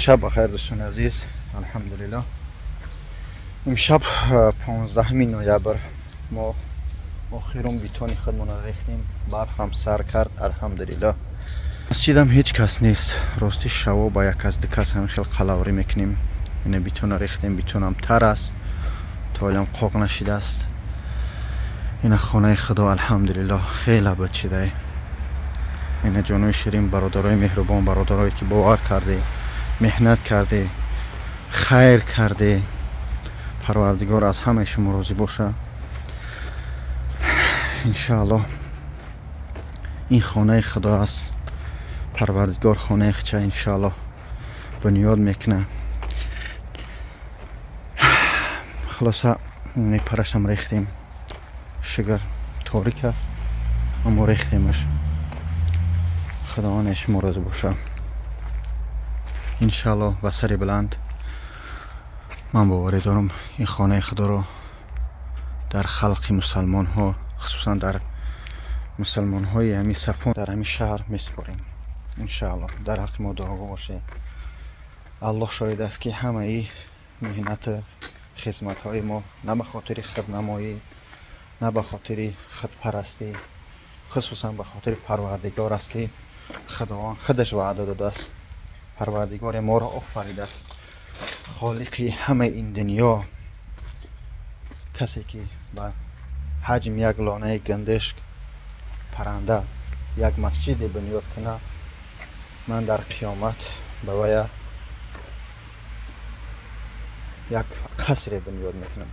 Шаб бахайр, дӯстони азиз. Алҳамдулиллоҳ, имшаб 15 ноябр мо охирон бетони худмонро рехтем, барф ҳам сар кард, алҳамдулиллоҳ. Масҷидам ҳеҷ кас нест. Рости шаво ба як аз ду кас ҳамин хел қалаврӣ мекунем. Ина бетона рехтем, бетонам тар аст, то ҳолам қоқ нашидааст. Ина хонаи худо, алҳамдулиллоҳ, хеле бад шидае. Ина ҷонои ширин, бародарои меҳрубон, бародарое ки бовар карде, меҳнат карде, хайр карде, парвардигор аз ҳамаи шумо розӣ боша. Иншааллоҳ, ин хонаи худо аст. Парвардигор хонаи хича иншааллоҳ бунёд мекуна. Хулоса, парашам рехтем. Шугр, торик аст, аммо рехтемаш. Худованд шумо розӣ боша. Иншааллоҳ, ба сари баланд ман боварӣ дорам, ин хонаи худоро дар халқи мусалмонҳо, хусусан дар мусалмонҳои ҳамин Сафон, дар ҳамин шаҳр месупорем. Иншааллоҳ, дар ҳаққи мо дуогӯ бошед. Аллоҳ шоҳид аст, ки ҳамаи меҳнату хизматҳои мо на ба хотири худнамоӣ, на ба хотири худпарастӣ, хусусан ба хотири парвардигор аст, ки худованд худаш ваъда додааст. Парвардигоре моро офаридааст, холиқи ҳамаи ин дунё, касе ки ба ҳаҷм як лонаи гандишк парранда як масҷиде бунёд кунад, ман дар қиёмат ба вая як қасре бунёд мекунам.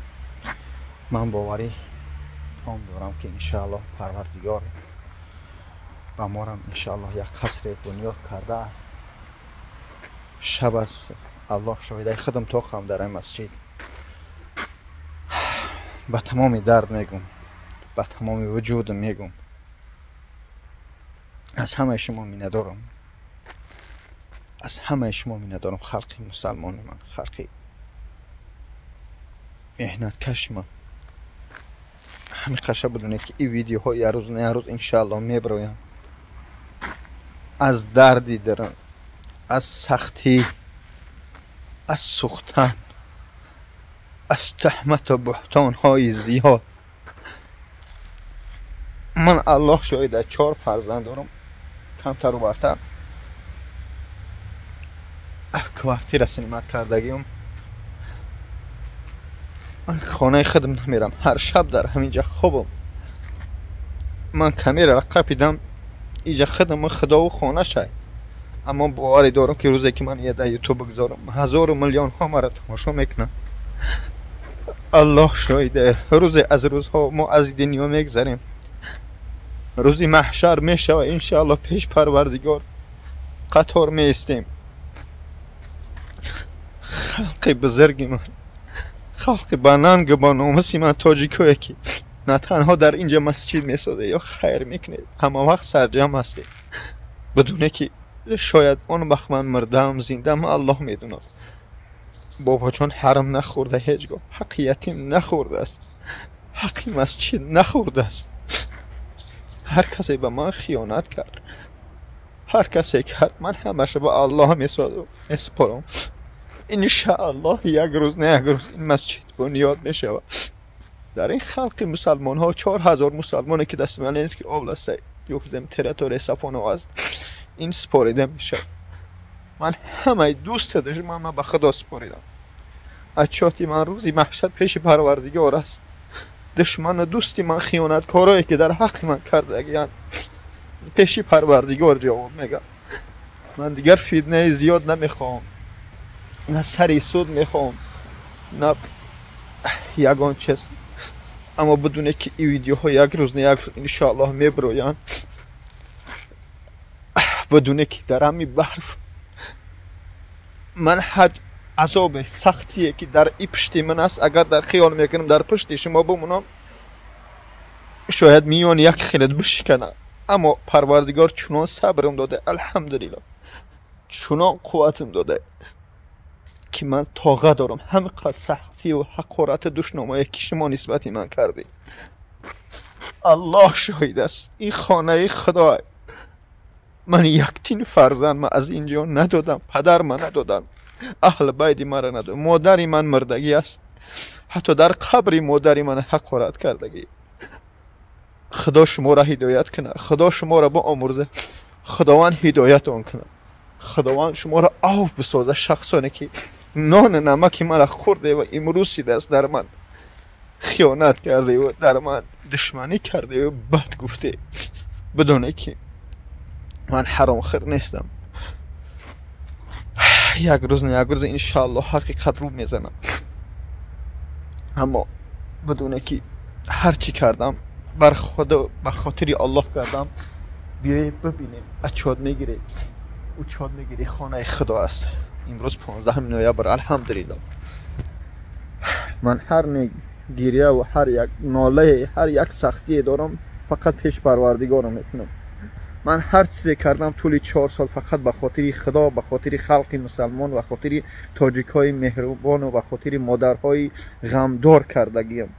Ман боварӣ том дорам, ки иншааллоҳ парвардигор ба морам иншааллоҳ як қасре бунёд кардааст. Шаб аст, аллоҳ шоҳидаи, худам тоқам дар ин масҷид. Ба тамоми дард мегум, ба тамоми вуҷудам мегум, аз ҳамаи шумо миннатдорам, аз ҳамаи шумо миннатдорам, халқи мусалмони ман, халқи меҳнаткаши ман. Ҳамин қаша бидонед, ки ин видеоҳо як рӯз на як рӯз иншааллоҳ мебироянд. Аз дарди дарун, аз сахтӣ, аз сӯхтан, аз таҳмату буҳтонҳои зиёд. Ман, аллоҳ шоҳида, чор фарзанд дорам, камтару бартар квартира снимать кардагиам. Ман хонаи худам намерам, ҳар шаб дар ҳамин ҷа хобам. Ман камераро қапидам, иҷа худам худову хона шай. Аммо боварӣ дорам, ки рӯзе ки ман я дар ютуб бигзорам, ҳазору миллионҳо маро тамошо мекунанд. Аллоҳ шоҳиде, рӯзе аз рӯзҳо мо аз дунё мегзарем, рӯзи маҳшар мешава, иншааллоҳ пеш парвардигор қатор меистем. Халқи бузурги ман, халқи ба нангу ба номуси ман, тоҷикое ки на танҳо дар инҷа масҷид месозед ё хайр мекунед, ҳама вақт сарҷам ҳастед, бидуне ки шояд он вақт ман мурдаам, зиндаам, аллоҳ медонад. Бобоҷон ҳарм нахӯрда, ҳеҷ гоҳ ҳаққи ятим нахӯрдааст, ҳаққи масҷид нахӯрдааст. Ҳар касе ба ман хиёнат кард, ҳар касе кард, ман ҳамаша ба аллоҳ месупорам. Иншааллоҳ, як рӯз на як рӯз ин масҷид бунёд мешавад. Дар ин халқи мусалмонҳо, 4000 мусалмоне ки дар Смоленский область ё территорияи Сафоново аст, ин супорида мешавад. Ман ҳамаи дӯста душман ба худо супоридам. Отчёти ман рӯзи маҳшар пеши парвардигор аст. Душману дӯсти ман, хиёнаткорое ки дар ҳаққи ман кардагиянд, пеши парвардигор ҷавоб мегӯям. Ман дигар фитнаи зиёд намехоҳам, на сари суд мехоҳам, на ягон чиз. Аммо бидуне ки ин видеоҳо як рӯз на як рӯз иншоаллоҳ мебироянд. Бидуне ки дар ҳамин барф ман ҳаҷ азоби сахтие ки дар и пушти ман аст, агар дар хиёл мекунам дар пушти шумо бимонам, шояд миёни як хелат бишканад. Аммо парвардигор чунон сабрам дода, алҳамдулиллоҳ, чунон қувватам дода, ки ман тоға дорам ҳамин қадр сахтию ҳақорату душномое ки шумо нисбати ман кардед. Аллоҳ шоҳид аст, ин хонаи худо. Ман яктин фарзанд ма аз инҷо надодам, падар ма надодам, аҳли байди мара надодам, модари ман мурдагӣ аст. Ҳатто дар қабри модари ман ҳақорат кардагӣ. Худо шуморо ҳидоят кунад, Худо шуморо биомӯрзад, Худованд ҳидоятон кунад, Худованд шуморо авф бисозад. Шахсоне ки нону намаки мара хӯрде ва имрӯз шидааст дар ман хиёнат кардеву дар ман душманӣ кардеву бад гуфте, бидоне ки ман ҳаромхӯр нестам. Як рӯз на як рӯз иншааллоҳ ҳақиқат рӯ мезанам. Аммо бидоне ки ҳар чӣ кардам бар худо, ба хотири Аллоҳ кардам. Биёед бибинем, ачод мегиред, учод мегирӣ, хонаи Худо аст. Имрӯз 15 ноябр, алҳамдулиллоҳ. Ман ҳар гиря ва ҳар як нолае, ҳар як сахтие дорам, фақат пеш Парвардигорам мекунам. Ман ҳар чизе кардам тӯли 4 сол фақат ба хотири Худо, ба хотири халқи мусалмон, ба хотири тоҷикҳои меҳрубону ба хотири модарҳои ғамдор кардагиам.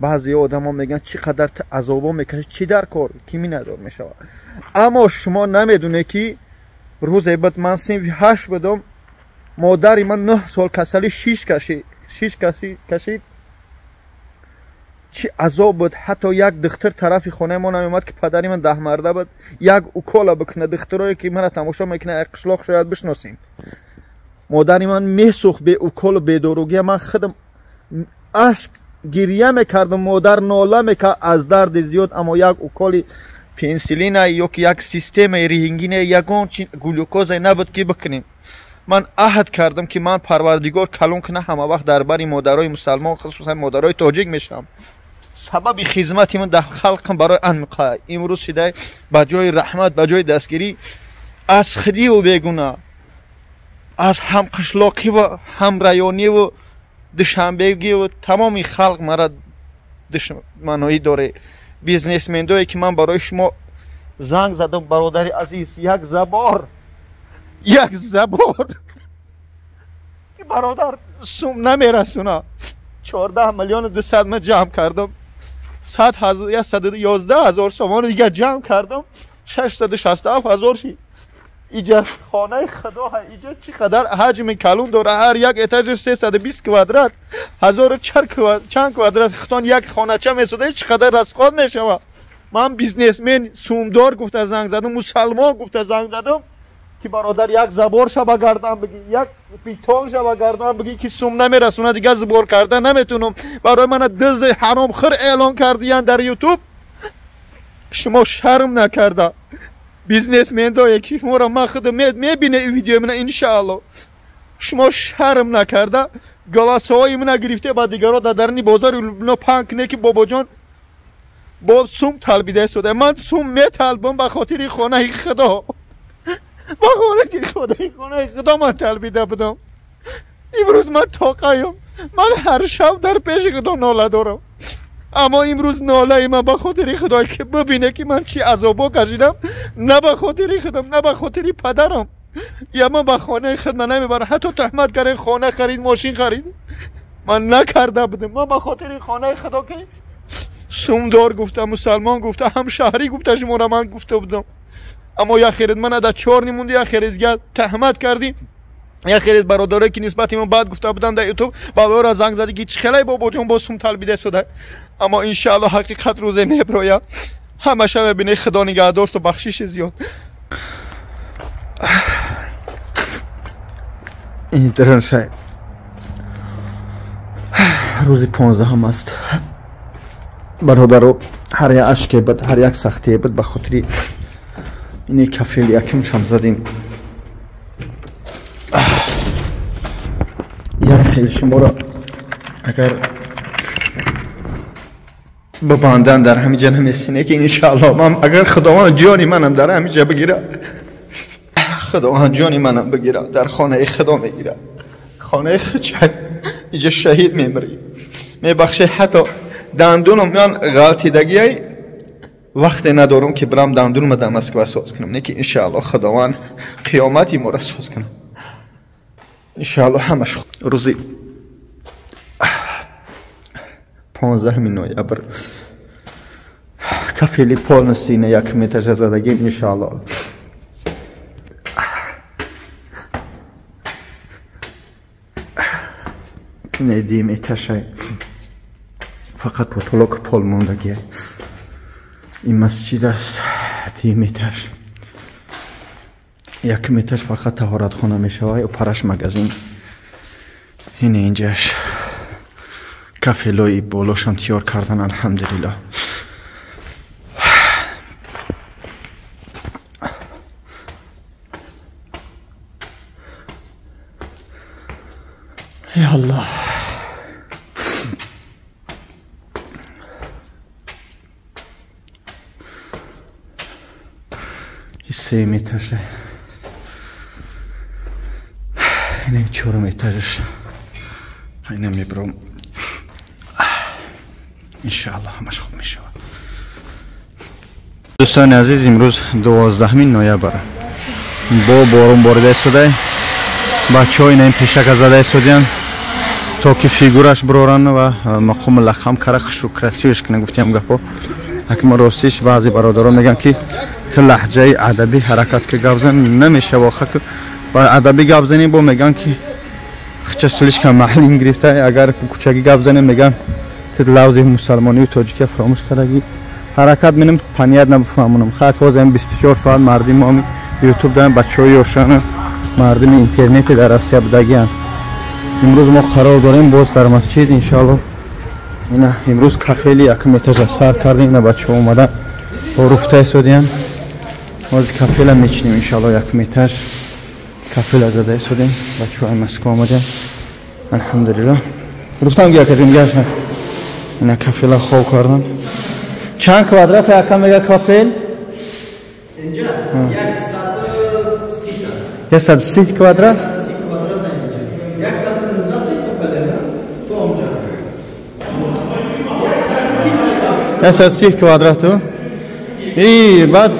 Баъзе одамо мегӯянд чӣ қадар ту азобо мекашӣ, чӣ дар кор, ки миннатдор мешавад. Аммо шумо намедонед ки рӯзе буд ман синфи 8 будам, модари ман 9 сол касалӣ шиш кашид. Чӣ азоб буд. Ҳатто як духтур тарафи хонаи мо намеомад ки падари ман даҳмарда буд, як укола бикунад. Духтурое ки мана тамошо мекунад, як қишлоқ шояд бишносем. Модари ман месӯхт бе уколу бедоругия. Ман худам ашк гиря мекардам, модар нола мекард аз дарди зиёд, аммо як уколи пенсилина ё ки як системаи рентгене, ягон чи глюкозае набуд ки бикунем. Ман аҳд кардам ки ман Парвардигор калон куна ҳама вақт дар бари модарои мусалмон, хусусан модарои тоҷик мешавам. Сабаби хизмати ман дар халқам барои анқа имрӯз шида ба ҷои раҳмат, ба ҷои дастгирӣ аз худиву бегуна, аз ҳамқишлоқиву ҳамрайониву душанбегиву тамоми халқ мара душманоӣ доре. Бизнесмендое ки ман барои шумо занг задам, бародари азиз, як забор, як забор ки бародар сум намерасуна. 14 миллиону 200 ма ҷамъ кардам, 111 ҳазор сомони дига ҷамъ кардам, 667 ҳазор шид. Иҷа хонаи Худо, иҷа чӣ қадар ҳаҷми калон дора, ҳар як этажи 320 квадрат, ҳазору чанд квадрат худтон як хонача месода, чӣ қадар расход мешавад. Ман бизнесмен сумдор гуфта занг задам, мусалмон гуфта занг задам ки бародар як забор шаба гардан бигӣ, як битон шаба гардан бигӣ ки сум намерасона, дига забор карда наметунам. Барои мана дизди ҳаромхӯр эълон кардиян дар Ютуб. Шумо шарм накарда бизнесмендое ки шуморо ман худам мебине видеои мана иншаалло, шумо шарм накарда голосҳои мана гирифте ба дигаро дар дарни бозори Лубно панг куне ки бобоҷон бо сум талбида истода. Ман сум металбам ба хотири хонаи Худо, ба хотири хонаи Худо ман талбида будам. Имрӯз ман тоқаям, ман ҳар шаб дар пеши Худо нола дорам, аммо имрӯз нолаи ман ба хотири Худое ки бибине ки ман чӣ азобо кашидам, на ба хотири худам, на ба хотири падарам. Я ман ба хонаи худ ман намебарам. Ҳатто туҳмат кардем, хона харид, мошин харид, ман накарда будам. Ман ба хотири хонаи Худо ки сумдор гуфта, мусалмон гуфта, ҳамшаҳрӣ гуфта шуморо ман гуфта будам. Аммо як хелет мана дар чор нимонди, як хелет дига туҳмат кардӣ, як хелет бародарое ки нисбати ман бад гуфта буданд дар Ютуб, ба ӯро занг задӣ ки чӣ хелай бобоҷон бо сум талбида истода. Аммо иншааллоҳ ҳақиқат рӯзе меброяд. Ҳамаша мебинед. Худо нигаҳдорту, бахшиши зиёд. Ин рӯзи 15 аст. Бародаро, ҳар як ашке буд, ҳар як сахтие буд, ба хотири ини кафел якимшам задем. Як хел шуморо агар бибанданд дар ҳамин ҷа намесине ки иншааллоҳ ман агар Худованд ҷони манам дар ҳамин ҷа бигира, Худованд ҷони манам бигира, дар хонаи Худо мегира. Хонаи худ иҷа шаҳид мемирӣ. Мебахшед, ҳатто дандунам ман ғалтидагиай вақте надорам ки бирам дандунама дар Москва соз кунам. Не ки иншааллоҳ Худованд қиёмати моро соз кунам. Иншааллоҳ ҳамаш рӯзи 15 ноябр кафели полностью на як метр задагим иншааллоҳ. Ин дим этажай. Фақат потолок пол мондагӣ. Ин масҷид аст, дим этаж. Якум этаж фақат таҳоратхона мешавад, параш магазин. Ин инҷаш кафелои болошам тиёр кардан, алҳамдулиллоҳ. Я Аллоҳ. Сеюм этаже. Ин чорум этажаш. Айна мебром. Иншааллоҳ ҳамаш хуб мешавад. Дӯстони азиз, имрӯз 12 ноябр. Бо борон борида истода. Бачаҳо ина ин пешака зада истодиянд то ки фигураш бироранд ва мақому лақам кара хушру красивш кунанд. Гуфтиам гапо. Ҳакма ростиш баъзе бародарон мегӯянд ки ту лаҳҷаи адабӣ ҳаракат ки гап зан намешава. Ва адабӣ гап занем бо мегӯянд ки хча слишком маҳлим гирифта. Агар кӯчагӣ гап занем мегӯянд ту лавзи мусалмонию тоҷикия фаромӯш кардагӣ. Ҳаракат менем паният набуфаҳмонам. Хайф ҳозир 24 соат мардими мо ютуб доранд, бачаҳои ёшана мардими интернети дар Россия будагианд. Имрӯз мо қарор дорем боз дар масҷид иншааллоҳ. Ина имрӯз кафели якум этажа сар кардем. Ина бачаҳо омадан руфта истодиянд. Ҳозир кафела мечинем иншааллоҳ. Якум этаж кафела зада истодем. Бачаҳои Москва омаданд, алҳамдулиллоҳ. Руфтам гия кардем гашна. Ина кафела хоб кардан. Чанд квадрат якам мега кафел? Инҷа 130 130 квадрат? 130 квадрат инҷа. 119 ҳисоб кардем, то онҷа. 130 квадрат. И баъд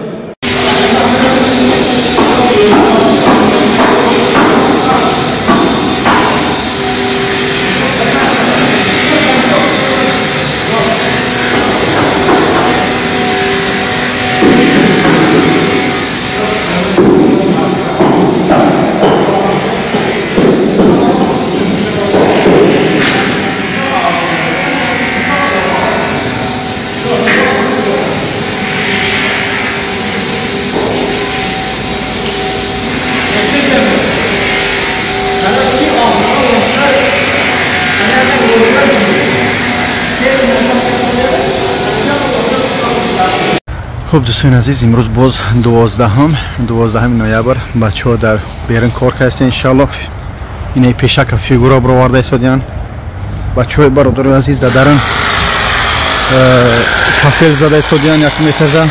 хуб дӯстони азиз, имрӯз боз 12 ноябр бачаҳо дар берун кор кардастанд иншааллоҳ. Инаи пешака фигура бироварда истодиянд бачаҳои бародари азиз. Дар дарун кафел зада истодиянд якум этажа.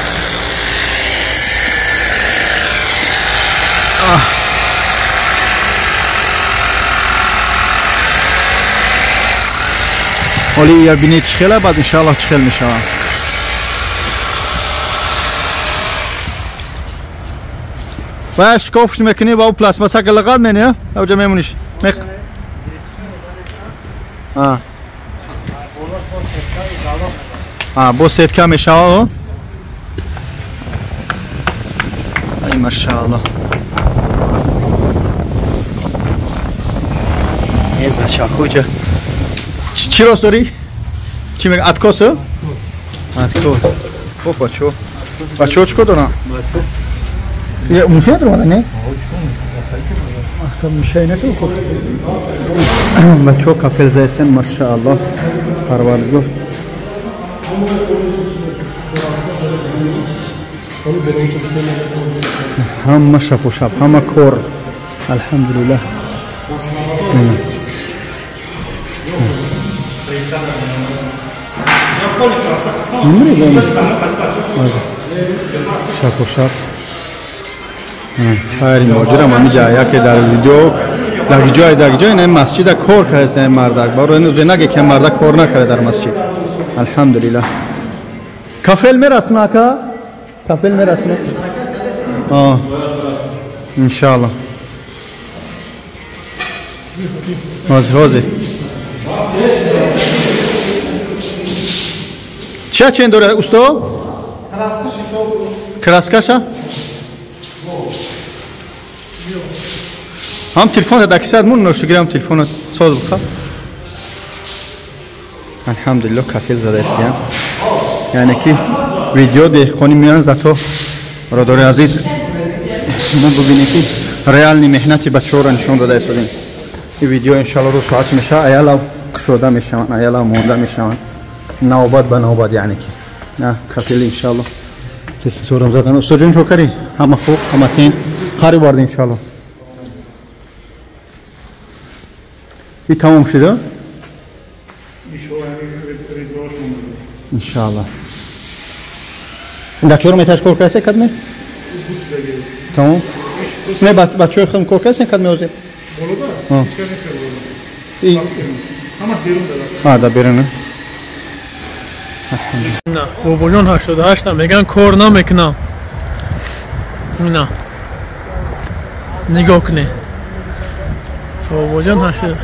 Ҳоли я бинед чӣ хела, баъд иншааллоҳ чӣ хел мешавад. Ва шкофш мекунӣ ва пластмасса лағат менӣ, авҷа мемониш. Бо сетка мешава. Ай машааллоҳ. Э бача куҷа? Чӣ рост дорӣ? Чӣ мега? Откос? Откос. Хуб бачо. Бачо чӣ кор доранд? Мумкин омада не? Аслан мешай нату ко. Бачо кафел заистен, машааллоҳ. Парвардигор. Ҳама шапу шап, ҳама кор. Алҳамдулиллоҳ. Шапу шап. Хайр муҳоҷирам ҳамиҷа яке дар видео дар ҷой ин масҷида кор кардааст ин мардак. Барои ин наге ки мардак кор накарда дар масҷид. Алҳамдулиллоҳ. Кафел мерасна ака? Кафел мерасна? Иншааллоҳ. Ҳозир. Ча чен дора усто? Краскаша? Ҳам телефон дакисад мун ношигирам телефонат соз буха. Алҳамдулиллоҳ кафел задаистиян. Яъне ки видео деҳқонӣ меоянд, зато бародари азиз мо бубинем ки реални меҳнати бачаҳоро нишон дода истодем. Ин видео иншалло рӯз соат мешавад, аялав кушода мешаванд, аялав монда мешаванд, навбат ба навбат, яъне ки на кафел иншалло лестницаҳоро задан. Устодҷон чо карӣ? Ҳама хуб, ҳама тин, қариб вард иншалло. И тамом шуда? Иншалло. Да чорум этаж кор кардасте кадме? Тамом. Не бачаҳои худам кор кардасте кадме ҳозир? Болода? Ҳеч кас нест болода. Ҳама берун дада. Да берун. На, бобоҷон 88 меган кор намекунам. На. Нигоҳ кунед. Бобоҷон 80.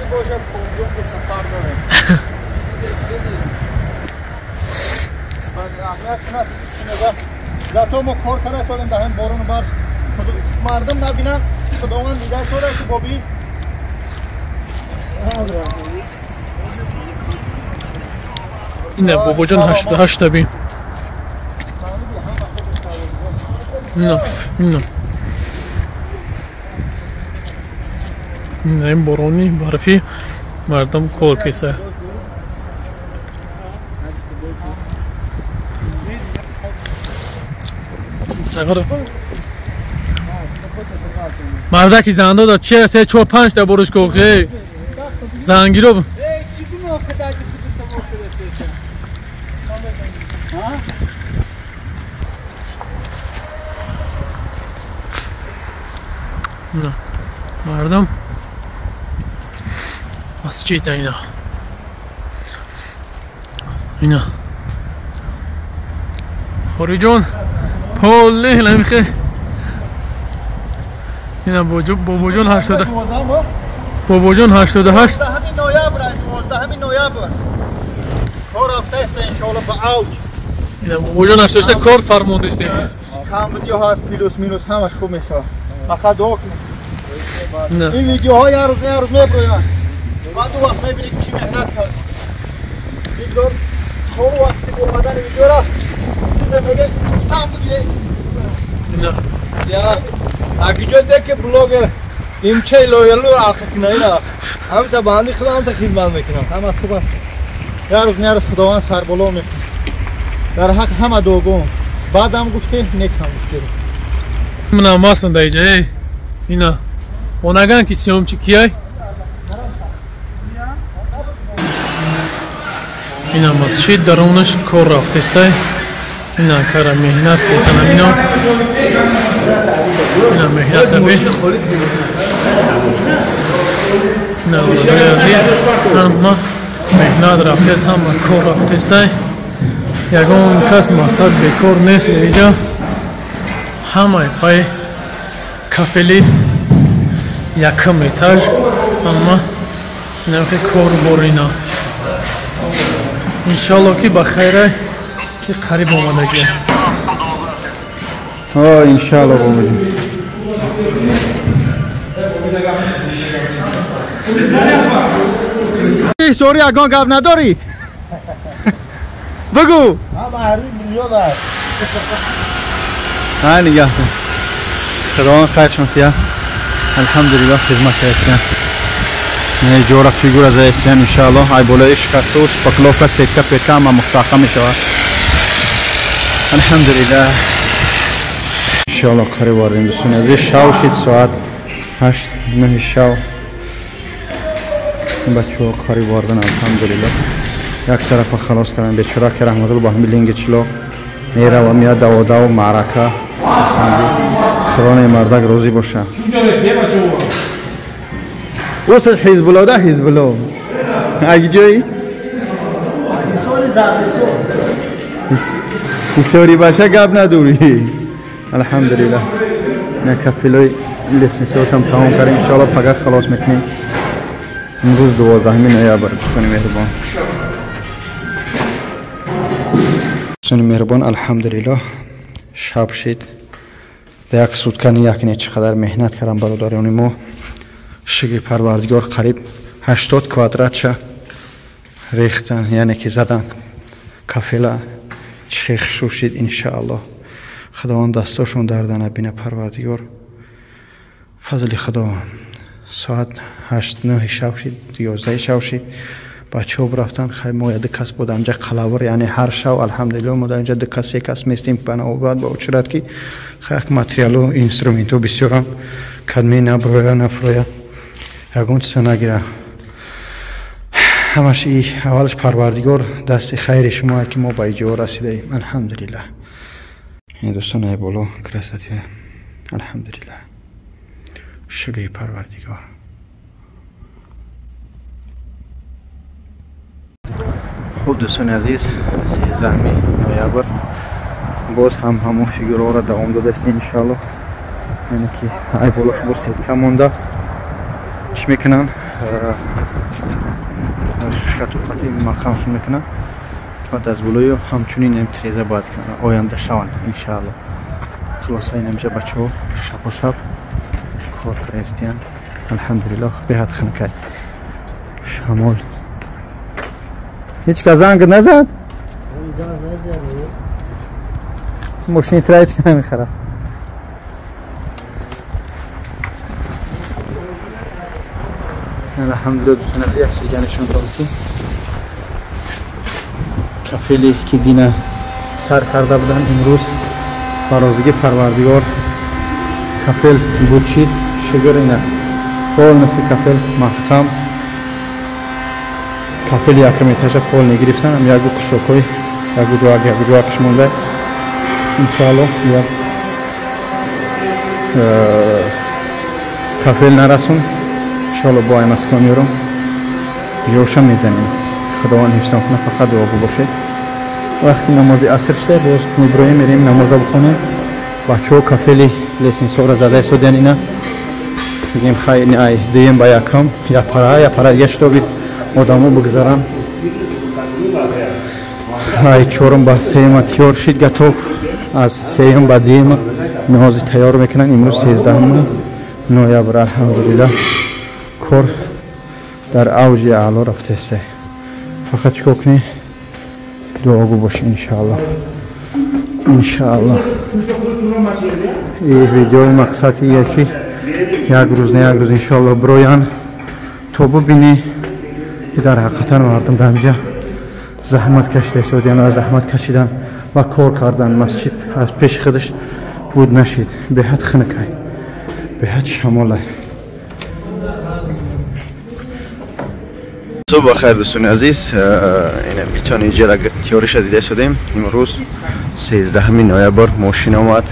Зато мо кор карда солем дар ҳамин борону барф. Мардум набинанд, Худованд дида сода ки боби. Ина бобоҷон 88 бин. На, на. Ин борони барфи мардум кор кеса. Мардаки зандо да че 3 4 5 та боруш кохе. Зангиро. На. Мардум масҷид ина. Ина. Хориҷон поле намихе. Ина бобоҷон 80. Бобоҷон 88. 12 ноябр, 12 ноябр. Кор рафтааст иншоалло ба авҷ. Ина бобоҷон 88 кор фармондааст. Кам видео ҳаст, плюс минус ҳамаш хуб мешавад. Фақат дуо кунед. Ин видеоҳо як рӯз як рӯз меброянд. Баъд он вақт мебинед ки чӣ меҳнат кард. Бигзор то вақти омадани видеора чизе меге там бигиред. Я агиҷо де ки блогер имчаи лоялу арқа куна ина. Ҳамта банди худам ҳамта хизмат мекунам. Ҳама хуб аст. Як рӯз як рӯз Худованд сарболо мекунад. Дар ҳақ ҳама дуогӯ. Баъдам гуфте, нек ҳам гуфте. Мана масн даиҷа, эй. Ина. Онаган ки съёмчи кияй? Ина масҷид дарунаш кор рафтестай. Ина кара меҳнат кесанам ино. Ина меҳнат аби. Ина азиз, ҳама меҳнат рафтест, ҳама кор рафтестай. Ягон кас мақсад бекор нест иҷа. Ҳамаи пай кафели якум этаж ҳама инамхе кор борина. Иншалло ки ба хайра ки қариб омадагия. Иншалло бобоҷон. Сори ягон гап надорӣ? Бигӯ. Ҳа нигаҳ кун. Худованд хайршон тия. Алҳамдулиллоҳ хизмат кардастиян. Ҷора фигура заестиян иншааллоҳ. Ай болои шикасту шпакловка, сетка, петка ҳама мустаҳкам мешавад. Алҳамдулиллоҳ. Иншааллоҳ қариб вардем дӯстони азиз. Шав шид соат 8-9 шав. Бачаҳо қариб вардан алҳамдулиллоҳ. Як тарафа халос кардан бечора ки раҳматуллоҳ ба ҳамин линги чило мерава меяд даводав маърака. Худои мардак розӣ боша. Усад Ҳизбулло да Ҳизбулло. Аги ҷои? Ҳисори баша гап надорӣ. Алҳамдулиллоҳ. На кафилои лестницаҳошам тамом кардем. Иншоалло пага халос мекунем. Имрӯз 12 ноябр дӯстони меҳрубон. Дӯстони меҳрубон, алҳамдулиллоҳ шаб шид. Дар як сутка якне чӣ қадар меҳнат кардам бародарони мо. Шукри Парвардигор қариб 80 квадратша, Рехтан, яъне ки задан кафела чех шушид иншааллоҳ. Худованд дастошон дарда набина Парвардигор. Фазли Худо соат 8-9 шав шид, 11 шав шид. Бачаҳо рафтан, хай мо ду кас буд анҷа қалавр, яъне ҳар шав алҳамдулиллоҳ мо дар инҷа ду кас се кас местем ба навбат ба очрат ки хай як материалу инструменту бисёрам кадме наброя нафроя ягон чиза нагира. Ҳамаш и аввалаш Парвардигор дасти хайри шумо ки мо ба иҷо расидаем алҳамдулиллоҳ. Ин дӯстон ай боло красота алҳамдулиллоҳ. Шукри Парвардигор. Хуб дӯстони азиз, 13 ноябр боз ҳам ҳамон фигураҳоро давом додааст иншааллоҳ. Яъне ки ай болош боз сетка монда. Чӣ мекунанд? Шатуқати мақамшон мекунанд. Баъд аз болою ҳамчунин ин треза бояд оянда шаванд иншааллоҳ. Хулоса ин ҳамеша бачаҳо шабо шаб кор кардаистиянд. Алҳамдулиллоҳ беҳад хунукай. Шамол. Ҳеҷ кас занг назад? Мошини тра ҳеҷ кас намехарад. Алҳамдулиллоҳ дӯстони азиз, як чиз нишон додам ки кафеле ки дина сар карда буданд имрӯз ба розигии Парвардигор кафел буд шид. Шукр ина полностью кафел маҳкам. Кафели якум этажа пол негирифтан, ам ягу кусокҳои ягу ҷоак ягу ҷоакш монда. Иншааллоҳ як кафел нарасон иншааллоҳ бо ай Москва меёрам ҷоша мезанем. Худованд ҳифзтон кунад, фақат дуогӯ бошед. Вақти намози аср шуда боз меброем, мерем намоза бихонем. Бачаҳо кафели лестницаро зада истодиян ина. Мегӯем хай ай дуюм ба якум, як пара дига шутоби одамо бигзаранд. Ай чорум ба сеюма тиёр шид готов. Аз сеюм ба дуюма нози тайёр мекунанд. Имрӯз 13 ноябр алҳамдулиллоҳ кор дар авҷи аъло рафтааст. Фақат чикор кунед? Дуогӯ бошед иншааллоҳ. Иншааллоҳ. Ин видеои мақсад ие ки як рӯз не як рӯз иншааллоҳ бироянд то бубинӣ ки дар ҳақиқатан мардум дар инҷа заҳмат кашида истодиянд ва заҳмат кашидан ва кор кардан. Масҷид аз пеши худаш буд нашид. Беҳад хунукай, беҳад шамолай. Субҳ бахайр дӯстони азиз, ина битони иҷора тиёриша дида истодем. Имрӯз 13 ноябр мошин омад,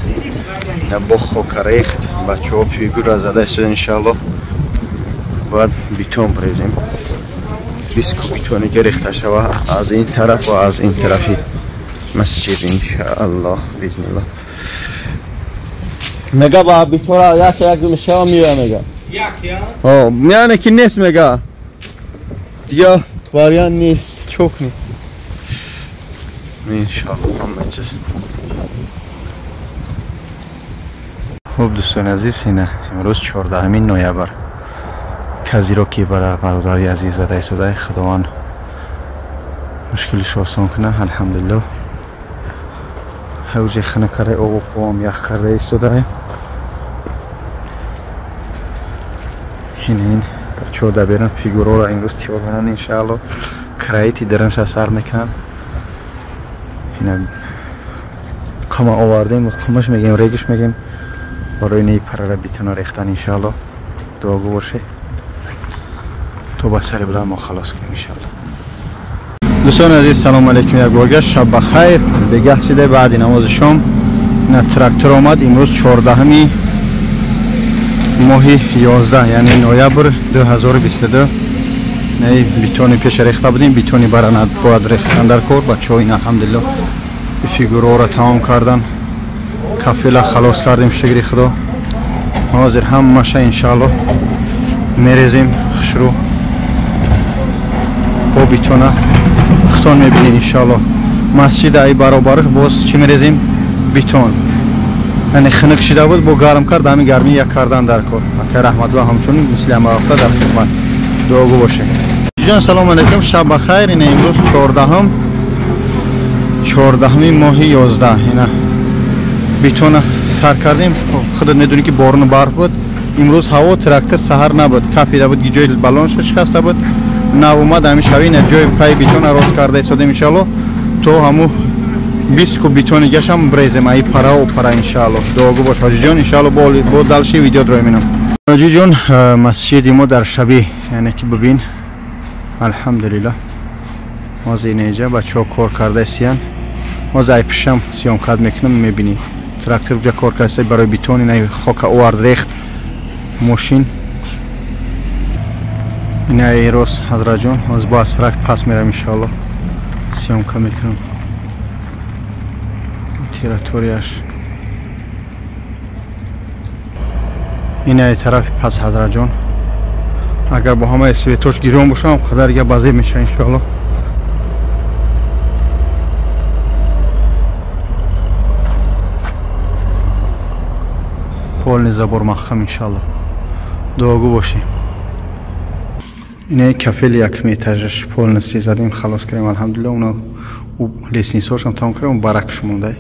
бо хока рехт, бачаҳо фигура зада истоданд иншааллоҳ. Бояд битон брезем. 20 куб битоне ки рехта шава аз ин тараф ва аз ин тарафи масҷид иншааллоҳ биизниллоҳ. Мега ба битора як як мешава меоя мега. Як я? Ҳо, яъне ки нест мега. Дига вариант нест, чок не. Иншааллоҳ ҳама чиз. Хуб дӯстони азиз, ина имрӯз 14 ноябр. Казиро ки бара бародари азиз зада истода, Худованд мушкилиш осон кунад. Алҳамдулиллоҳ. Ҳавҷи хунукаре обу қувом ях карда истода. Ин бачаҳо даберан фигураро имрӯз тиёр менанд иншааллоҳ. Краити даранша сар мекунанд. Ина қама овардем, қумаш мегем, региш мегем барои неи парара битона рехтан иншааллоҳ. Дуогӯ бошед то ба сари баланд мо халос кунем иншааллоҳ. Дӯстони азиз, салому алейкум як борга, шаб бахайр. Бегаҳ шида баъди намози шом ина трактор омад. Имрӯз 14 моҳи 11, яъне ноябр 2022. Не битони пеша рехта будем, битони барана бояд рехтан дар кор. Бачаҳо ин алҳамдулиллоҳ фигураҳоро тамом кардан, кафела халос кардем, шукри Худо. Ҳозир ҳамаша иншааллоҳ мерезем хушрӯ бо битона хутон мебинед иншааллоҳ. Масҷид ай баробараш боз чӣ мерезем? Битон. Яъне хунук шида буд, бо гарм кард, ҳамин гармӣ як кардан дар кор. Акай Раҳматуллоҳ ҳамчунин мисли ҳама вақта дар хизмат. Дуогӯ бошед. Ҳоҷиҷон, салом алейкум, шаб бахайр. Ина имрӯз 14 моҳи 11. Ина бетона сар кардем. Худат медонӣ ки борону барф буд. Имрӯз ҳаво трактор саҳар набуд, кафида буд, ҷои баллон шикаста буд. Нав омад ҳамин шаби, ина ҷои пай бетона рост карда истодем иншаалло, то ҳаму 20 куб бетони гашам брезем ай пара у пара иншаалло. Дуогӯ бош ҳоҷиҷон, иншаалло бо далши видео дрои минам. Ҳоҷиҷон, масҷиди мо дар шаби, яъне ки бибин, алҳамдулиллаҳ. Ҳозир инҷа бачаҳо кор карда истиян. Ҳозир ай пишам съёмкат мекунам, мебинӣ. Трактор уҷа кор карда барои бетон, ина хока овард рехт мошин. Ина рос ҳазратҷон, ҳозир бо асрак пас мерам иншаалло, съёмка мекунам. Территорияш ина тарафи пас ҳазратҷон. Агар бо ҳамаи светош гирон бошам, қадар дига базеб меша иншаалло. Полный забор махкам иншаалло. Дуогӯ бошӣ. Ина кафели якми этажаш полностью задем, халос кардем алҳамдулиллаҳ. Уна лестницаҳошам тамом кардем, баракш монда.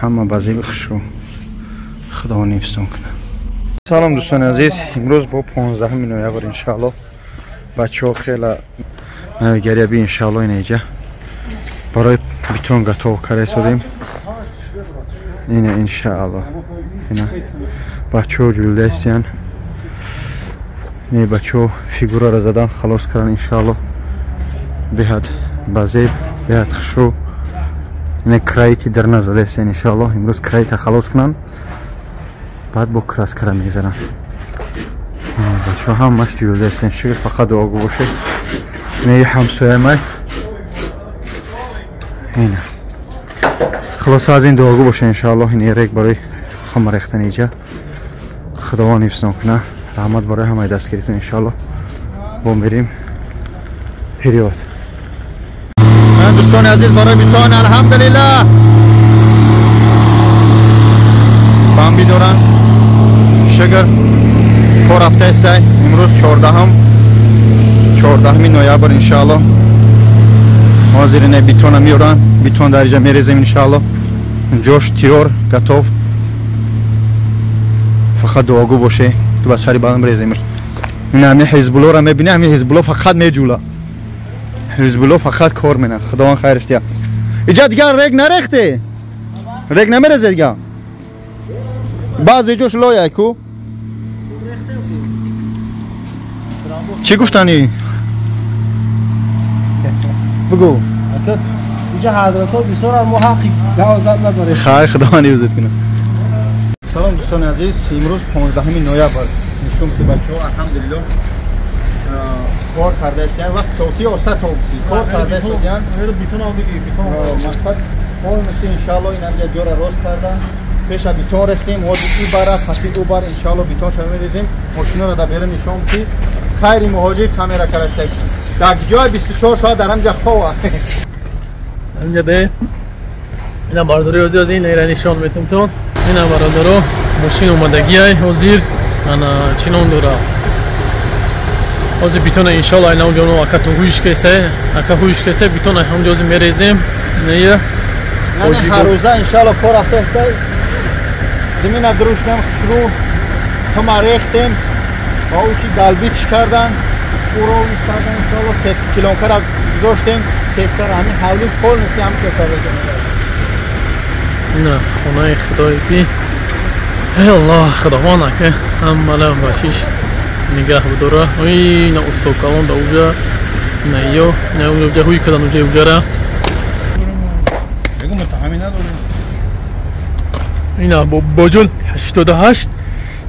Ҳама ба зеби хушрӯ. Худо нифстон кунад. Салом дӯстони азиз, имрӯз бо 15 ноябр иншаалло. Бачаҳо хела навигария би иншаалло. Ина иҷа барои бетон готов карда истодем. Ина иншаалло. Ина бачаҳо ҷулида истиян. Ина бачаҳо фигураро задан халос кардан иншаалло. Беҳад ба зеб, беҳад хушрӯ. Ина краити дар назада истиян иншаалло. Имрӯз краита халос кунанд, баъд бо краскара мезананд. Бачаҳо ҳамаш ҷулида истиян. Шукр, фақат дуогӯ бошед. Ина ҳамсояи май. Ина хулоса аз ин дуогӯ бошед иншаалло. Ин рек барои хама рехтан иҷа. Худованд ҳифзон кунад. Раҳмат барои ҳамаи дастгиритон иншаалло. Бо мерим период. Дӯстони азиз, барои бетон алҳамдулиллаҳ бамби доранд. Шукр, кор рафта истай. Имрӯз 14 ноябр иншаалло. Ҳозир ина бетона меоранд, бетон дар иҷа мерезем иншаалло. Ҷош тиёр, готов. Фақат дуогӯ боше, ки ба сари баланд резем. Ина ҳамин ҳизбуллоро мебинӣ, ҳамин ҳизбулло фақат меҷула. ҳизбулло фақат кор менад. Худованд хайраш диҳад. Иҷа дигар рек нарехте, рек намерезе дигар. Баъзе ҷош лояй ку. Чӣ гуфтанӣ? Бигӯ. Иҷа ҳазратҳо бисёранд, мо ҳаққи гавзад надорем. Хайр, Худованд ҳифзат кунад. Салом дӯстони азиз, имрӯз 15 ноябр. Нишон ки бачаҳо алҳамдулиллоҳ кор карда истиян. Вақт тоти оста тоти кор карда истиян. Мақсад полностью иншаалло ин ҳамҷа ҷора рост кардан. Пеша бетон рехтем, ҳозир и бара паси ӯ бар иншаалло бетон ша мерезем. Мошинаро дар берун нишон ки хайри муҳоҷир камера карда. Дар ҷои 24 соат дар ҳамҷа хова. Ҳамҷа бе ина бардори ҳозир аз ин ира нишон метум тон. Ина бародаро мошин омадагиай ҳозир ана чӣ ном дора. Ҳозир бетона иншаалло айна онҷо ака ту ҳуиш кесе, ака ҳуиш кесе бетона ҳамҷо ҳозир мерезем. Ния ҳар рӯза иншаалло кор рафта истай. Замина дуруштем, хушрӯ хама рехтем, ва ӯ чи далбич кардан, ӯро кардан иншаалло. Килонкара гузоштем, сеткара ҳамин ҳавли полностью ҳам карда. Ина хонаи худое ки эй Аллоҳ, Худованд ака ҳамала башиш нигаҳ бидора. Ина устокалон да уҷа, ина ё, ина уҷа ҳуй кардан уҷа уҷара. Ина бобоҷон 88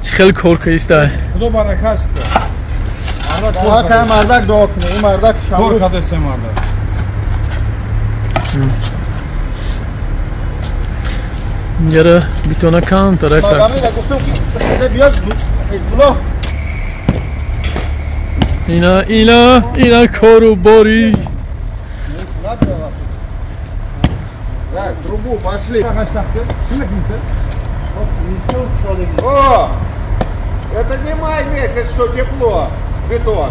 чӣ хеле кор кардиста. Худо барака аст. Ака мардак дуо кунед. Ин мардак кор кардааст, мардак. Инҷара битона кам тарака. Ина ина ина кору бори. Так, трубу пошли. О! Это не май месяц, что тепло, бетон.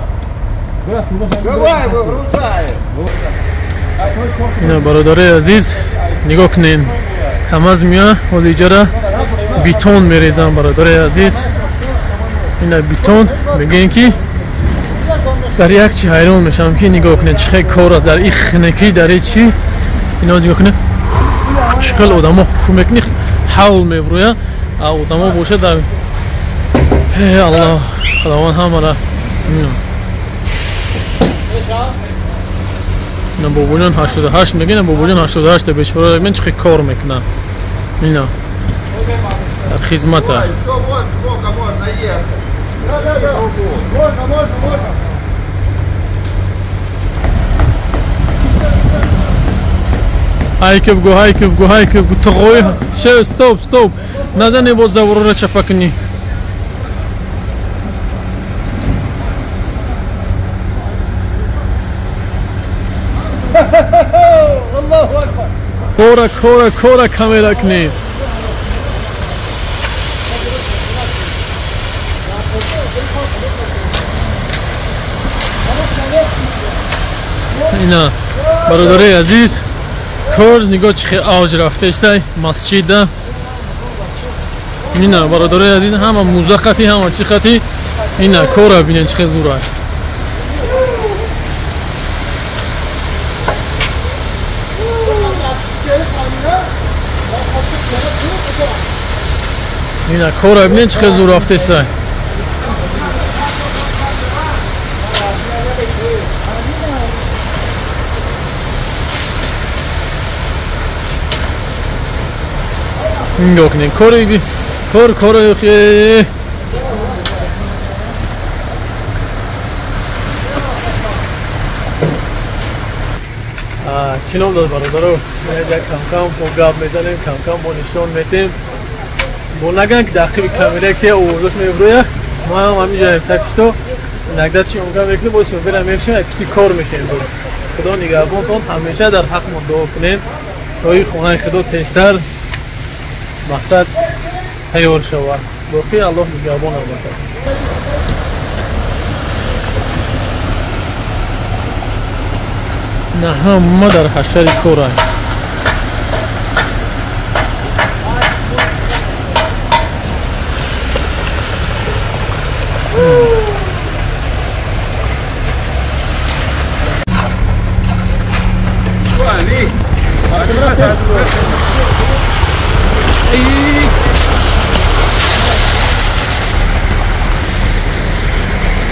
Давай, выгружай. Ина бародари азиз, нигоҳ кунед. КамАЗ меояд, ҳозир иҷара бетон мерезам, бародари азиз. Ина бетон мегӯем ки дар як чи ҳайрон мешавам ки нигоҳ кунед чӣ хел кор аст дар ин хунукӣ, дар ин чи. Ино нигоҳ кунед чӣ хел одамо ху мекунӣ, ҳавл мебурӯяд, а одамо бошад дар эй Аллоҳ, Худованд ҳамара. Ина бобоҷон 88 мегӯяд, бобоҷон 88 бечора мегӯяд чӣ хел кор мекунад. Ина дар хизмата. Ҳайки бгу, ҳайки бгу, ҳайки бгу, туғои ше, стоп, стоп. Назани боз даврора чапа кунӣ. Кора, кора, кора камера кунед. Ина бародари азиз, кор нигоҳ чӣ хел авҷ рафтаистай масҷида. Ина бародари азиз, ҳама муза хати, ҳама чӣ хати. Ина кора бинед чӣ хел зур аст. Ина кора бинед чӣ хел зур рафтаистай. Нигоҳ кунед, кори кор кори чӣ ном дод бародаро? Як кам-кам мо гап мезанем, кам-кам мо нишон метем. Бо наган ки дар қиби камера ки овозош мебурӯяд, мо ҳам ҳаминҷоем. Так что инакда съёмка мекунем, боз съёмкара мешавем, як пишти кор мекунем. Худо нигаҳбонтон, ҳамеша дар ҳақмон дуо кунем, то ин хонаи Худо тезтар мақсад тайёр шавад. Боқӣ Аллоҳ нигаҳбонам бошад. На ҳама дар ҳашари коранд.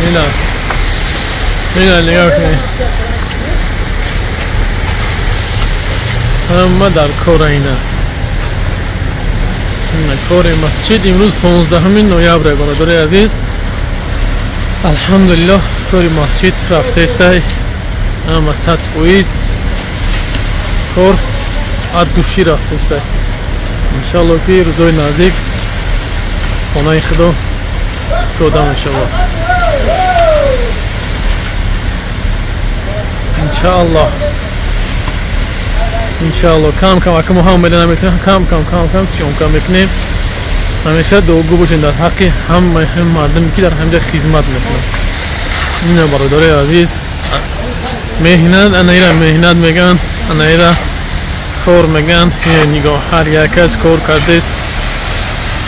Ина ина нигоҳ кунед, ҳама дар кора. Ина ина кори масҷид имрӯз 15 ноябр, бародари азиз. Алҳамдулиллоҳ, кори масҷид рафтаистай, ҳама 100% кор аз душӣ рафтаистай. Иншаллоҳ ки рӯзои наздик хонаи Худо шода мешавад. Иншаллоҳ, иншаллоҳ кам кам ака мо ҳам меда наметавонем, кам кам кам кам съёмка мекунем. Ҳамеша дуогӯ бошем дар ҳаққи ҳамаи мардуме ки дар ҳамҷа хизмат мекунанд. Ина бародари азиз, меҳнат, ана ира меҳнат мегӯянд, ана ира кор мегӯянд. Нигоҳ, ҳар як кас кор кардааст.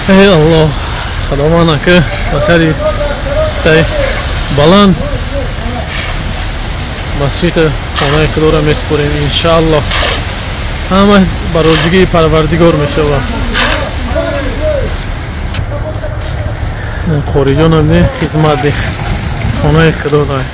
Эй Аллоҳ, Худованд ака ба сари баланд масҷида хонаи Худоро месупорем иншааллоҳ. Ҳама ба розигии Парвардигор мешавад. Хориҷонам не хизмат хонаи Худо дай.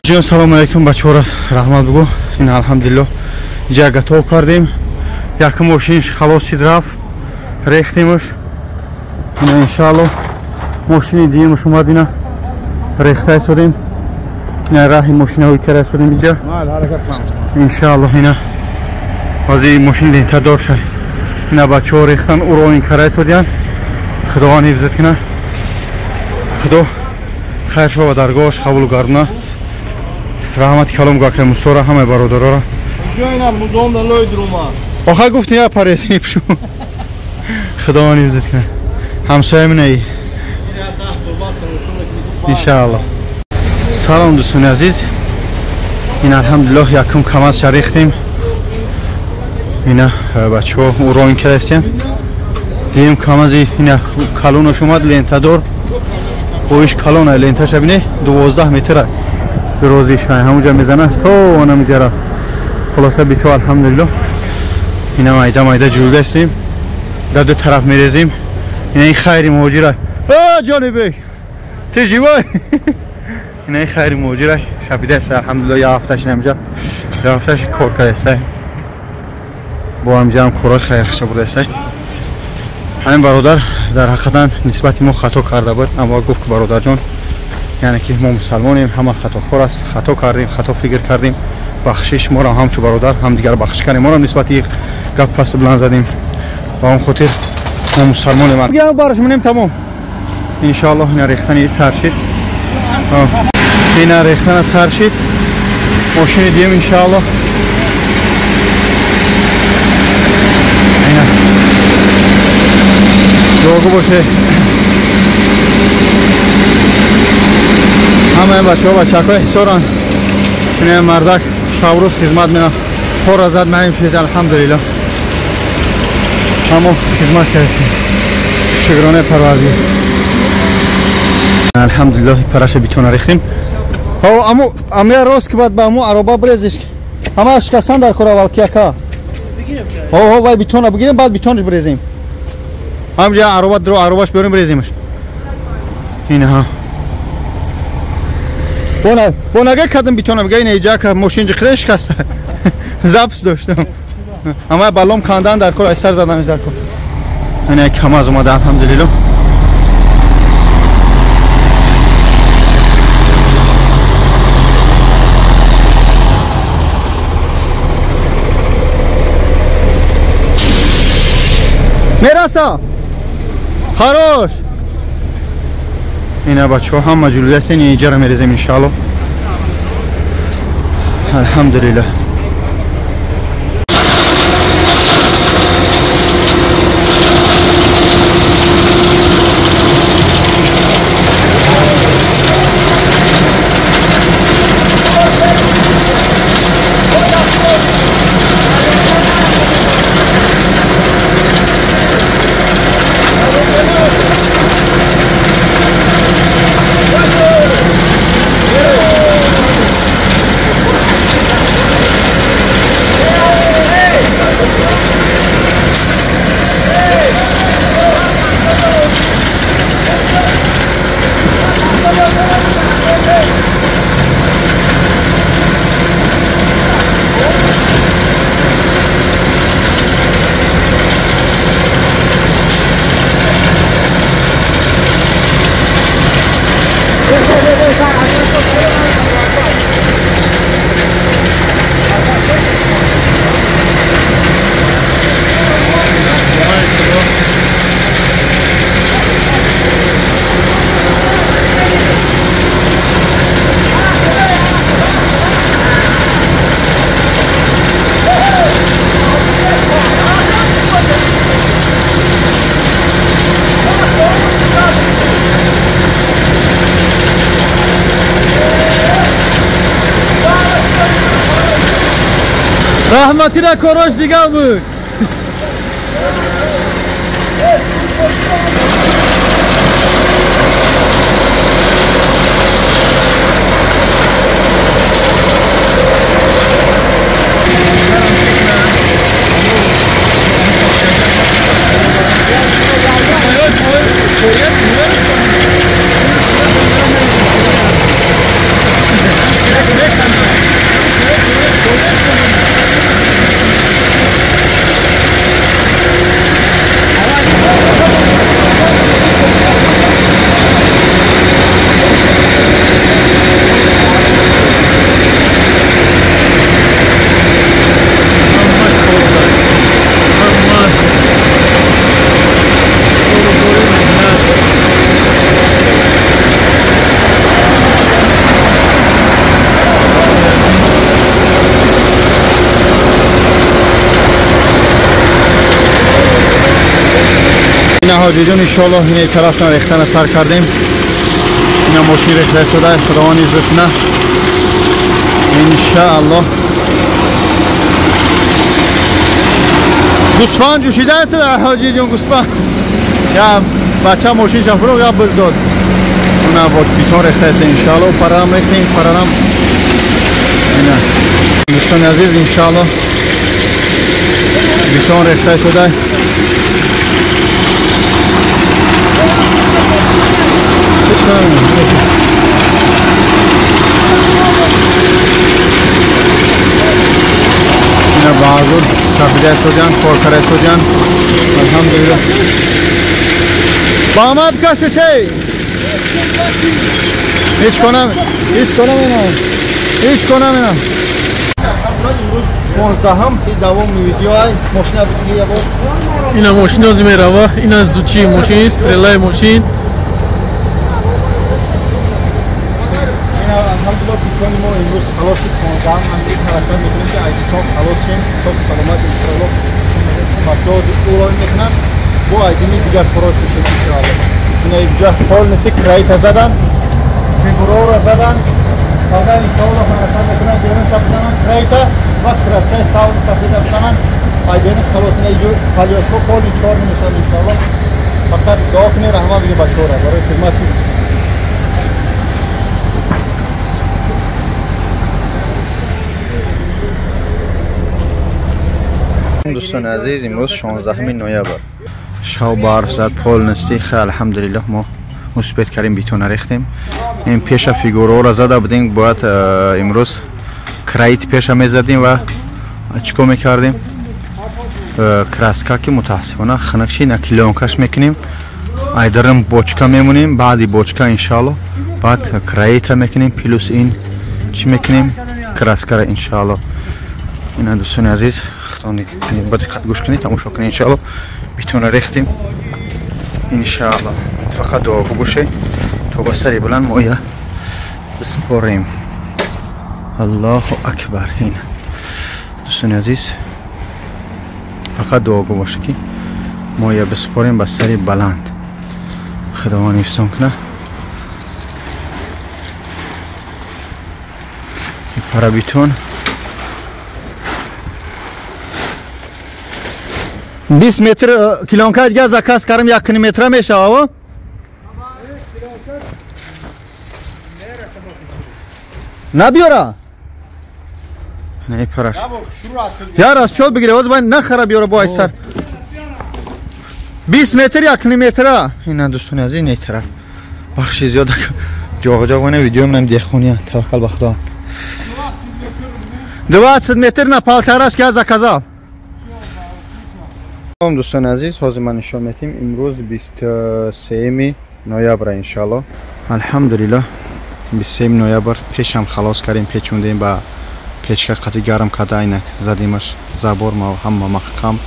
Ҷон, салом алейкум, бачаҳо, раҳмат бугу. Ин алҳамдулиллоҳ ҷа готов кардем. Як мошин халос шид рафт, рехтемш. Ина иншааллоҳ мошини дуюмш омад, ина рехта истодем. Ина раҳи мошинаҳои кара истодем иҷа. Иншааллоҳ ина ҳозир мошин лентадор шад. Ина бачаҳо рехтан, уро ин кара истодиянд. Худованд ҳифзат кунад. Худо хайр шава, даргоҳаш қабул гардона. Раҳмати калом гакре мусора ҳамаи бародарора. Ҷойна мудом да лой друма. Охай гуфтин я парезини пшу. Худованд ҳифзат кунад. Ҳамсоя минаи. Иншааллоҳ. Салом дӯстони азиз. Ин алҳамдулиллоҳ якум камаз шарихтем. Ина бачаҳо урон кардастем. Дидем камази ина калонаш омад лентадор. Оиш калона ленташа бинед 12 метр аст. Дурозиш ҳамонҷа мезанад то онамиҷа рафт. Хулоса бито алҳамдулиллоҳ. Ина майда майда ҷурдастем. Дар ду тараф мерезем. Ина ин хайри муҳоҷира. О ҷонибек. Ты живой? Ина ин хайри муҳоҷира шапидааст алҳамдулиллоҳ як ҳафташ инамҷа. Як ҳафташ кор кардааст. Бо ҳамҷа ҳам корҳои хайрхиша бурдааст. Ҳамин бародар дар ҳақиқатан нисбати мо хато карда буд, аммо гуфт ки бародарҷон, яъне ки мо мусалмонем, ҳама хатокор аст, хато кардем, хато фикр кардем, бахшиш моро ҳамчу бародар ҳамдигар бахшиш кардем, моро нисбати гап паст буланд задем. Ба он хотир мо мусалмонем. Бараш монем тамом. Иншоаллоҳ ина рехтани сар шид. Ина рехтана сар шид. Мошини дием иншоаллоҳ. Дуогӯ боше. Ҳамаи бачаҳо бачакҳои ҳисоранд. Ина мардак шабрӯз хизмат менам. Пора зад маим шид алҳамдулиллоҳ. Ҳамо хизмат кардем. Шукронаи Парвардигор. Алҳамдулиллоҳ параша битона рехтем. Аммо амия рост ки баъд ба амо ароба брезиш. Ҳама шикастан дар кор аввал ки яка. Ҳо вай битона бигирем баъд битонаш брезем. Ҳамҷа ароба дро аробаш биёрем бреземаш. Инаҳа. Бонага кадам битона бига ина иҷа ка мошин ҷиқида шикаста. Запис доштам. Ама балом кандан дар кор аз сар заданаш дар кор. Ина камаз омада алҳамдулиллоҳ. Мераса. Хорош. Ина бачаҳо ҳама ҷулидаастен, иҷара мерезем иншааллоҳ. Алҳамдулиллоҳ. Раҳматӣ ра корош дигар буд. Ина ҳоҷиҷон иншоаллоҳ ина тарафтон рехтана сар кардем. Ина мошин рехта истода, Худованд ҳифз кунад. Иншоаллоҳ. Гӯсфанд ҷӯшида аст ҳоҷиҷон, гӯсфанд. Я бача мошинша фурӯхт, я биз дод. Уна бо бетон рехта аст иншоаллоҳ, парам рехтем, парам. Ина дӯстони азиз иншоаллоҳ бетон рехта истода. Ина баҳодур кафида истодиан, кор карда истодиан. Алҳамдулиллоҳ. Ба ман бикаши чӣ? Ҳеҷ конам, ҳеҷ конам ина. Ҳеҷ конам ина. 15-ҳам давоми видеоай мошина бигирӣ бо. Ина мошина зи мерава, ина зучи мошин, стрелаи мошин. Алҳамдулиллоҳ битони мо имрӯз халос шуд. 15-ҳам ҳам ҳаракат мекунем ки аз битон халос шем, то саломат иншоаллоҳ. Бачаҳо уро мекунанд, бо айдини дигар корҳо шушем иншоаллоҳ. Ина инҷа полностью крайта задан, фигурора задан, фақат иншоаллоҳ ҳаракат мекунанд берун шабзананд крайта ва краскаи сабз сафеда бизананд. Айдини халос ина инҷо палёшко поли чор мешавад иншоаллоҳ. Фақат дуо кунед, раҳмат бигӯед бачаҳоро барои хидмати. Дӯстони азиз, имрӯз 16 ноябр. Шав барф зад полностью. Хай алҳамдулиллоҳ мо успет кардем, бетона рехтем. Ин пеша фигураро зада будем, бояд имрӯз крайт пеша мезадем ва чикор мекардем? Краска ки мутаассифона хунук шид, на клеёнкаш мекунем. Айдарам бочка мемонем, баъди бочка иншоаллоҳ баъд крайта мекунем, плюс ин чӣ мекунем? Краскара иншоаллоҳ. Ина дӯстони азиз, ба диққат гӯш кунед, тамошо кунед иншоаллоҳ. Бетона рехтем иншоаллоҳ. Фақат дуогӯ бошед то ба сари баланд мо я бисупорем. Аллоҳу акбар. Ина дӯстони азиз, фақат дуогӯ бошед ки мо я бисупорем ба сари баланд. Худованд ҳифзон кунад. Пара бетон 20 метр килонка дига заказ кардам, 1 метра мешава. Набиёра? Не параш. Я расчёт бигире, ҳозир бояд нахара биёра бо айсар. 20 метр 1 метра. Ина дӯстони азиз, ин тараф. Бахши зиёд ҷоғ-ҷоғ мана видео манам деҳқония. Таваккал ба Худо. 20 метр на полторашка я заказал. Дӯстони азиз, ҳозир ман нишон медиҳем имрӯз 23 ноябр иншоаллоҳ. Алҳамдулиллоҳ 23 ноябр пешам халос кардем, печондем ба печка қати гарм карда, айнак задимаш забор ма ҳама маҳкам.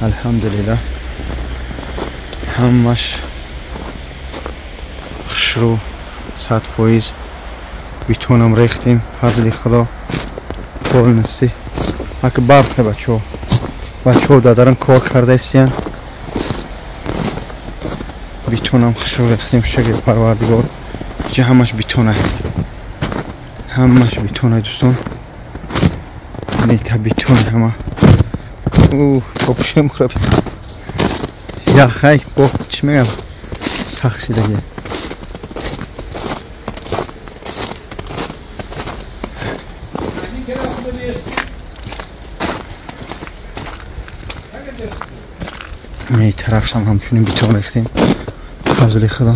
Алҳамдулиллоҳ ҳамаш хушрӯ 100% бетонам рехтем, фазли Худо полностью. Ака барф бачаҳо. Бачаҳо дадарам кор карда истиян. Бетонам хушрӯ рехтем, шукри Парвардигор. Инҷа ҳамаш бетона. Ҳамаш бетона дӯстон. Нета бетон ҳама. Копушем хӯраб. Яхай бо чӣ мегам? Сахт шидаги. Ин тарафшам ҳамчунин бетон рехтем. Фазли Худо.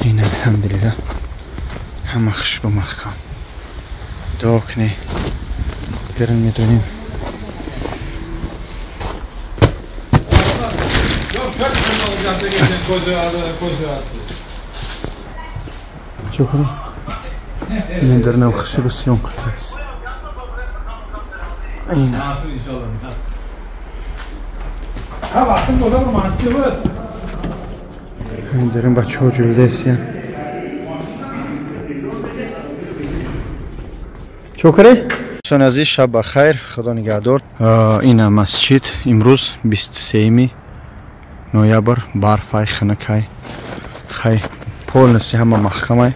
Ин алҳамдулиллоҳ ҳама хушрӯ маҳкам. Дуо кунед. Дарин медонем. Чӣ кунем? Ин даринам хушрӯ съёмка аст. Ина. Дарин бачаҳо ҷулида истиян. Чӣ кунем? Дӯстони азиз, шаб ба хайр, худо нигаҳдор. Ина масҷид имрӯз 23 ноябр, барфай, хунукай, хай полностью ҳама маҳкамай.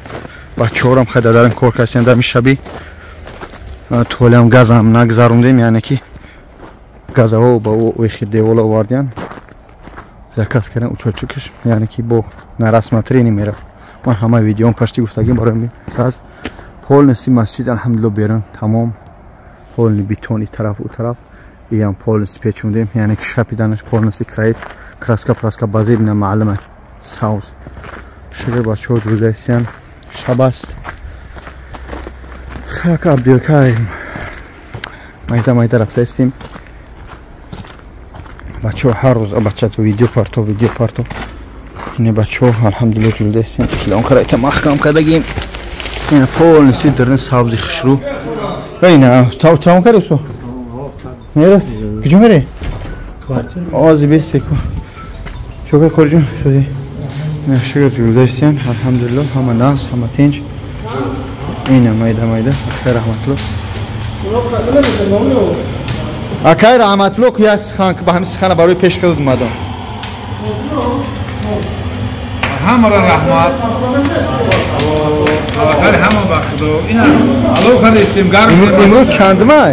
Бачаҳорам хай дадарам кор кардем дами шаби. Толиам газам нагзарондем, яъне ки газаво ба охи девола овардиян, заказ кардем учочукаш, яъне ки бо на рассмотрение мерафт. Ман ҳама видеом пашти гуфтагим барои газ. Полностью масҷид алҳамдулилло берун тамом, полный бетон и тараф у тараф, иам полностью печондем, яъне ки шапиданаш полностью краид, краска праска базир на маълума сауз. Шугр бачаҳо ҷурдаистиян, шаб аст. Хак Абдулкай майда майда рафтаистем. Бачаҳо ҳар рӯз бача видео парто, видео парто. Ини бачаҳо алҳамдулилло ҷурдаистиян, килонкарайта маҳкам кардагим. Ина полностью дарин сабзи хушрӯ. Ина тамом кардӣ су? Мерат? Куҷо мерӣ? Ози 20 секунд. Чокар хориҷон шудӣ. Шукр ҷурдаистиян, алҳамдулилло ҳама нағз, ҳама тинҷ. Ина майда майда, акай раҳматулло. Акай раҳматулло ку як сухан ба ҳамин сухана барои пеш кард омадам. Ҳамаро раҳмат. Таваккал ҳама ба Худо. Ина алло кардистем гарм. Имрӯз чанд май?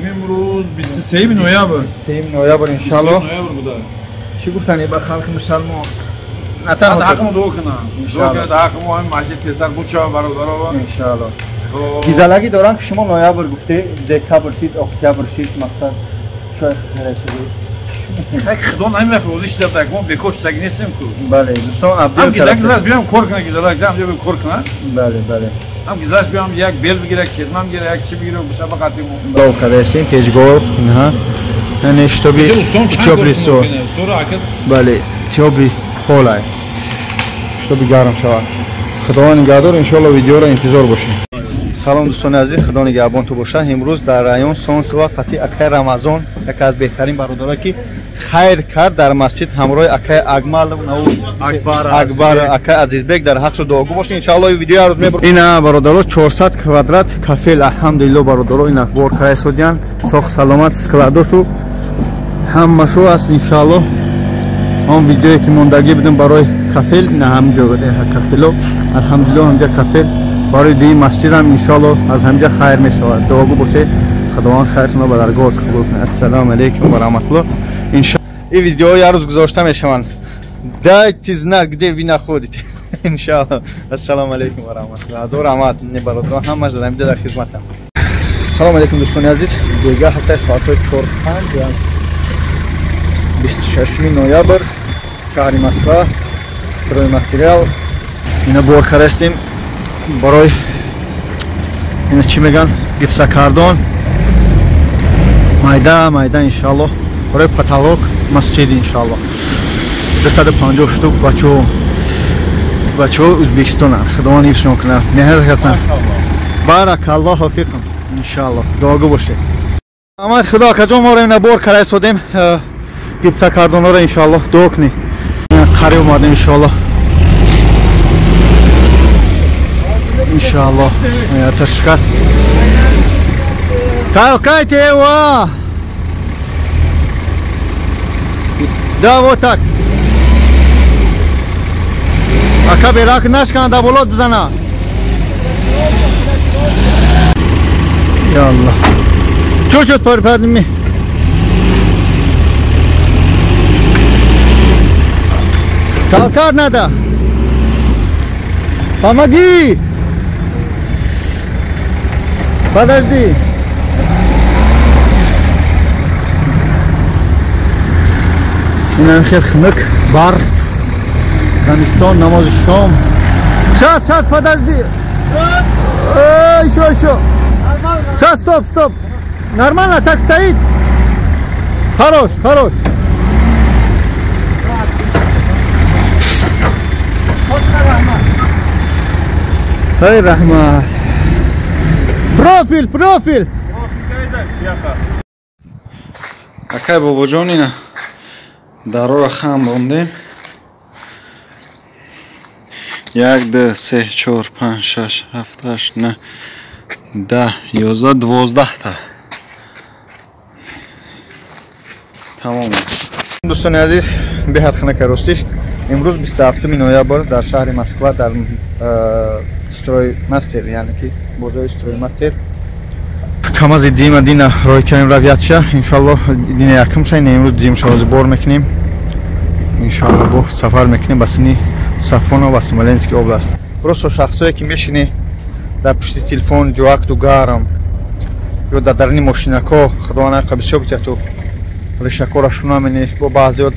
Имрӯз 23 ноябр. 23 ноябр иншаллоҳ. Ноябр буда. Чӣ гуфтани ба халқи мусалмон? На танҳо ҳаққмо дуо кунам. Дуо кунад ҳаққмо ҳамин масҷид тезтар бучава бародарова. Иншаллоҳ. Гизалагӣ дорам ки шумо ноябр гуфте, декабр шид, октябр шид, мақсад шояд нарасидӣ. Хай худо намехоҳад рӯзи шида так мо бекор шудаги нестем ку. Бале, дӯстон Абдул ҳам гизалак раз биём кор кунад, гизалак ҷам биём кор кунад. Бале, бале. Ҳам гизалаш биём як бел бигирад, кетман бигирад, як чӣ бигирад, бишава қатӣ мо. Бо кадаистем пешгоҳ, инҳа. Яъне шитоби тёплый стол. Бале, тёплый полай. Шитоби гарм шавад. Худованд нигаҳдор, иншоалло видеоро интизор бошед. Салом дӯстони азиз, худо нигаҳбон ту бошад. Имрӯз дар район Сонсува қатъи акай Рамазон, яке аз беҳтарин бародаро ки хайр кард дар масҷид ҳамроҳи акай Акмал, Акбар, акай Азизбек дар ҳақшу дуогӯ бошед. Иншоалло видео ҳар рӯз мебарам. Ина бародаро 400 квадрат кафел, алҳамдулилло бародаро ина бор карай содиян, соқ саломат складошу ҳамашу аст иншоалло. Он видеое ки мондагӣ будем барои кафел, ина ҳамин ҷо кафело, алҳамдулилло ҳамҷа кафел барои дуи масҷидам иншоалло аз ҳамҷа хайр мешавад. Дуогӯ бошед, худованд хайртонро ба даргоҳаш қабул кунад. Ассалому алайкум ва раҳматуллоҳ. Ин видеоҳо як рӯз гузошта мешаванд. Дайте знать, где вы находитесь. Иншоалло. Ассалому алайкум ва раҳматуллоҳ. Ҳазор раҳмат, не бародарон, ҳамаш дар ҳамҷа дар хизматам. Салому алайкум дӯстони азиз. Бегаҳ ҳастаи соатҳои 4:05, 26 ноябр, шаҳри Москва, стройматериал. Ина бор карастем барои ина чӣ меган, гипсокардон, майда майда иншоалло барои потолок масҷид иншоалло. 250 штук бачаҳо Ӯзбекистонанд. Худованд ҳифзшон кунад. Меҳнат ҳастанд. Баракаллоҳу фикум иншоалло. Дуогӯ бошед. Амад худо акаҷон, моро ина бор карай содем гипсокардонҳоро иншоалло. Дуо кунед. Қариб омадем иншоалло. Иншаллах. Это шкаст. Толкайте его! Да, вот так. Ака берак нашкан да болот бзана. Я Аллах. Чуть-чуть подними. Толкать надо. Помоги! Подожди. Ин хел хнук, барф, Афғонистон, намози шом. Сейчас, сейчас, подожди. Еще, еще. Сейчас, стоп, стоп. Нормально, так стоит. Хорош, хорош. Эй, раҳмат. Профил, профил. Акай бобоҷон, ина дарора хам рондем. 1, 2, 3, 4, 5, 6, 7, 8, 9, 10 11 12 та тамом. Дӯстони азиз, беҳад хинака ростиш. Имрӯз 27 ноябр дар шаҳри Москва дар Строймастер, яъне ки бозори Строймастер камази дима дина рой кардем равиятша. Иншаллоҳ дина якумша, ина имрӯз димша ҳозир бор мекунем. Иншаллоҳ бо сафар мекунем ба сини Сафонов ва Смоленский област. Просто шахсое ки мешинӣ дар пушти телефон ҷоакту гарм ё дар дарини мошинако, худо нақа бисёр битяту решакора шунамени, бо баъзеот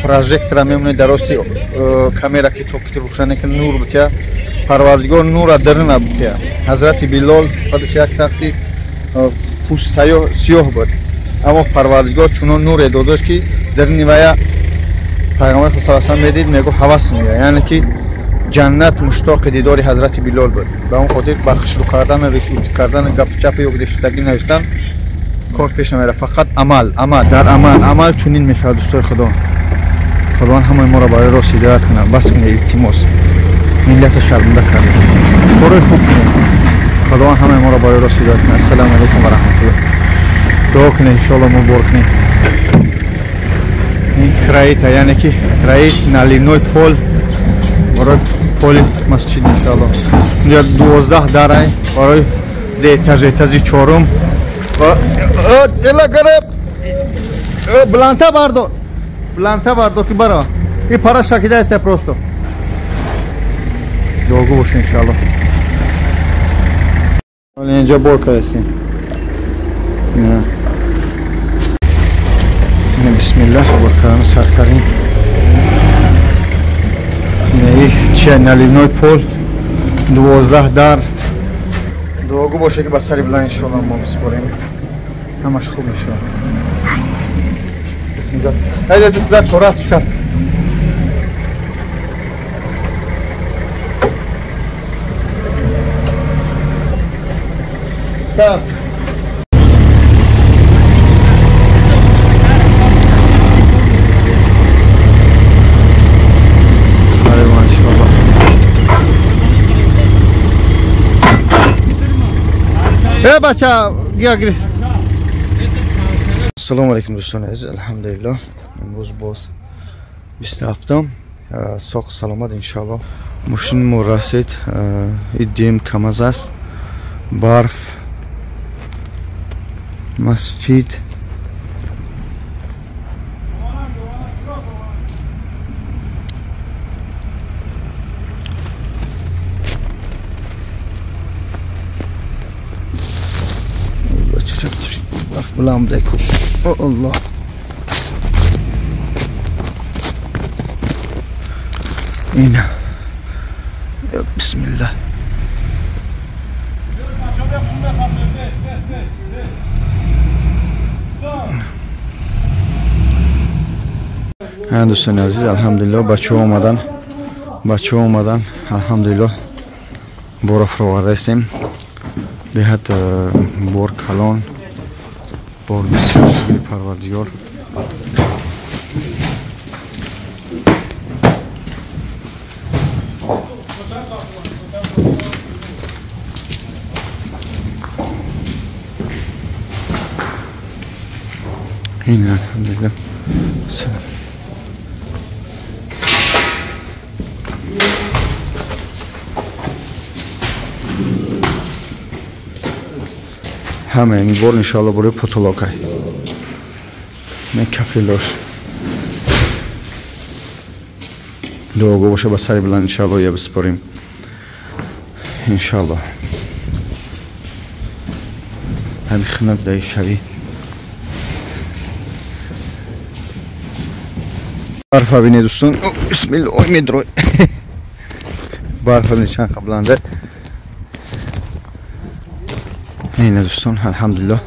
прожектора мемони дар рости камера ки то ки рӯшане ки нур битя. Парвардигор нура дарина битя. Ҳазрати Билол худаш як шахси пӯст сиёҳ буд, аммо Парвардигор чунон нуре додаш ки дарини вая Пайғамбар саллаллоҳу алайҳи васаллам медид, мегуфт ҳавас меояд, яъне ки ҷаннат муштоқи дидори ҳазрати Билол буд. Ба он хотир ба хушрӯ кардан, решут кардан, гапу чапи ё гирифтагӣ навиштан кор пеш намеравад. Фақат амал, амал дар амал, амал чунин мешавад. Дӯстои Худо, Худованд ҳамаи моро барои рост ҳидоят кунад. Бас кунед, илтимос, миллата шарманда кардем, корҳои хуб кунед. Худованд ҳамаи моро барои рост ҳидоят кунад. Ассалому алайкум ва раҳматуллоҳ. Дуо кунед, иншоаллоҳ мо бор кунем. Ин краита, яъне ки краит наливной пол барои поли масҷид иншоаллоҳ. Инҷа 12 дарай барои этаж, этажи чорум. Бланта бардор, бланта бардор ки бара. И пара шакида аст просто. Дуогӯ бош иншоаллоҳ. Ҳоло инҷа бор кардастем. Бисмиллаҳ, бор кардан сар кардем. Чи наливной пол 12 дар. Дуогӯ боше ки ба сари билан иншоаллоҳ мо бисупорем, ҳамаш хуб мешавад. Бисмиллаҳ. Айда дӯстдар торат шикаст. Старт. Бача гия гириф. Ассалому алайкум дӯстони азиз, алҳамдулиллоҳ. Имрӯз боз 27-м, соқ саломат иншоаллоҳ. Мошини мо расид, иддем камаз аст, барф, масҷид. Балам деку. О Аллоҳ. Ина. Бисмиллаҳ. Дӯстони азиз, алҳамдулиллоҳ бачаҳо омадан, бачаҳо омадан, алҳамдулиллоҳ бора фуровардаистем. Беҳад бор калон, бор бисёр, шукри Парвардигор. Ин алҳамдулиллоҳ. Салом. Ҳама ин бор иншоаллоҳ барои потолокай. Мен кафелош. Дуогӯ боша ба сари билан иншоаллоҳ я бисупорем. Иншоаллоҳ. Ҳами хинак даи шавӣ. Барфа бинед дӯстон. Бисмиллоҳ, медрой. Барфа бинед чанд қабланда. Ина дӯстон, алҳамдулиллоҳ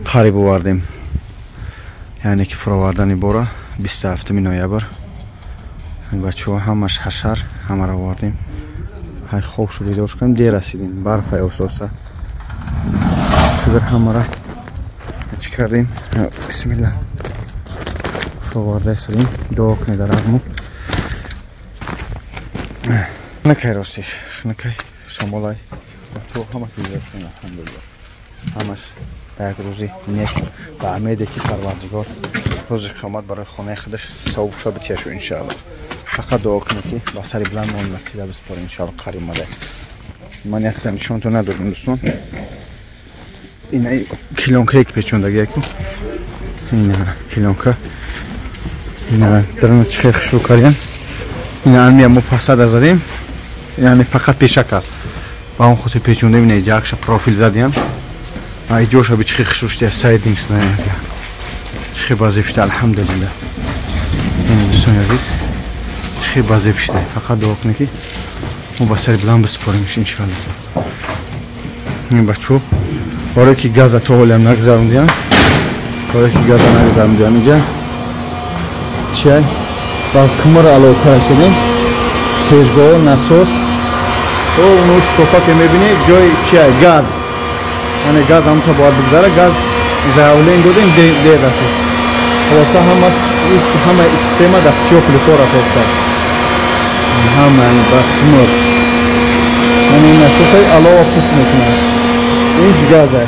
қариб овардем. Яъне ки фуровардани бора 27 ноябр. Бачаҳо ҳамаш ҳашар, ҳамаро овардем. Ҳай хоб шуд, бедор шудем, дер расидем. Барфа ососа. Шукр ҳамаро чӣ кардем? Бисмиллаҳ. Фуроварда истодем. Дуо кунед дар ҳақму. Хунакай ростиш, хунакай шамолай. Бачаҳо ҳамаш гузаштем, алҳамдулиллоҳ. Ҳамаш як рӯзи нек ба умеде ки Парвардигор рӯзи қиёмат барои хонаи худаш савоб шуда битияшу иншааллоҳ. Фақат дуо кунед ки ба сари баланд мо масҷида биспорем иншааллоҳ қариб омада. Ман як чиза нишонтон надодам дӯстон. Ина килонкае ки печондагия ку. Ина килонка. Ина дарна чӣ хел хушрӯ кардем. Ина амия мо фасада задем. Яъне фақат пешака. Ба он хотир печондем, ина иҷа профил задем. Иҷоша би чӣ хел хушрӯ шуда сайдинг шуда. Чӣ хел базеб шуда алҳамдулиллоҳ. Ина дӯстони азиз, чӣ хел базеб шуда. Фақат дуо кунед ки мо ба сари баланд биспоремш иншааллоҳ. Ин бачаҳо барое ки газа то ҳолиам нагзарондиям, барое ки газа нагзарондиям инҷа чиай ба кумр алоқа расидем. Пешгоҳ, насос, ону шкофа ки мебинед ҷои чиай газ, яъне газ ҳамта бояд бигзара. Газ заявлен додем, дер расид. Хулоса ҳама система дар тёплый пор рафтааст. Ҳама ба кумр, яъне насосаи алова пуф мекунад. Инш газай,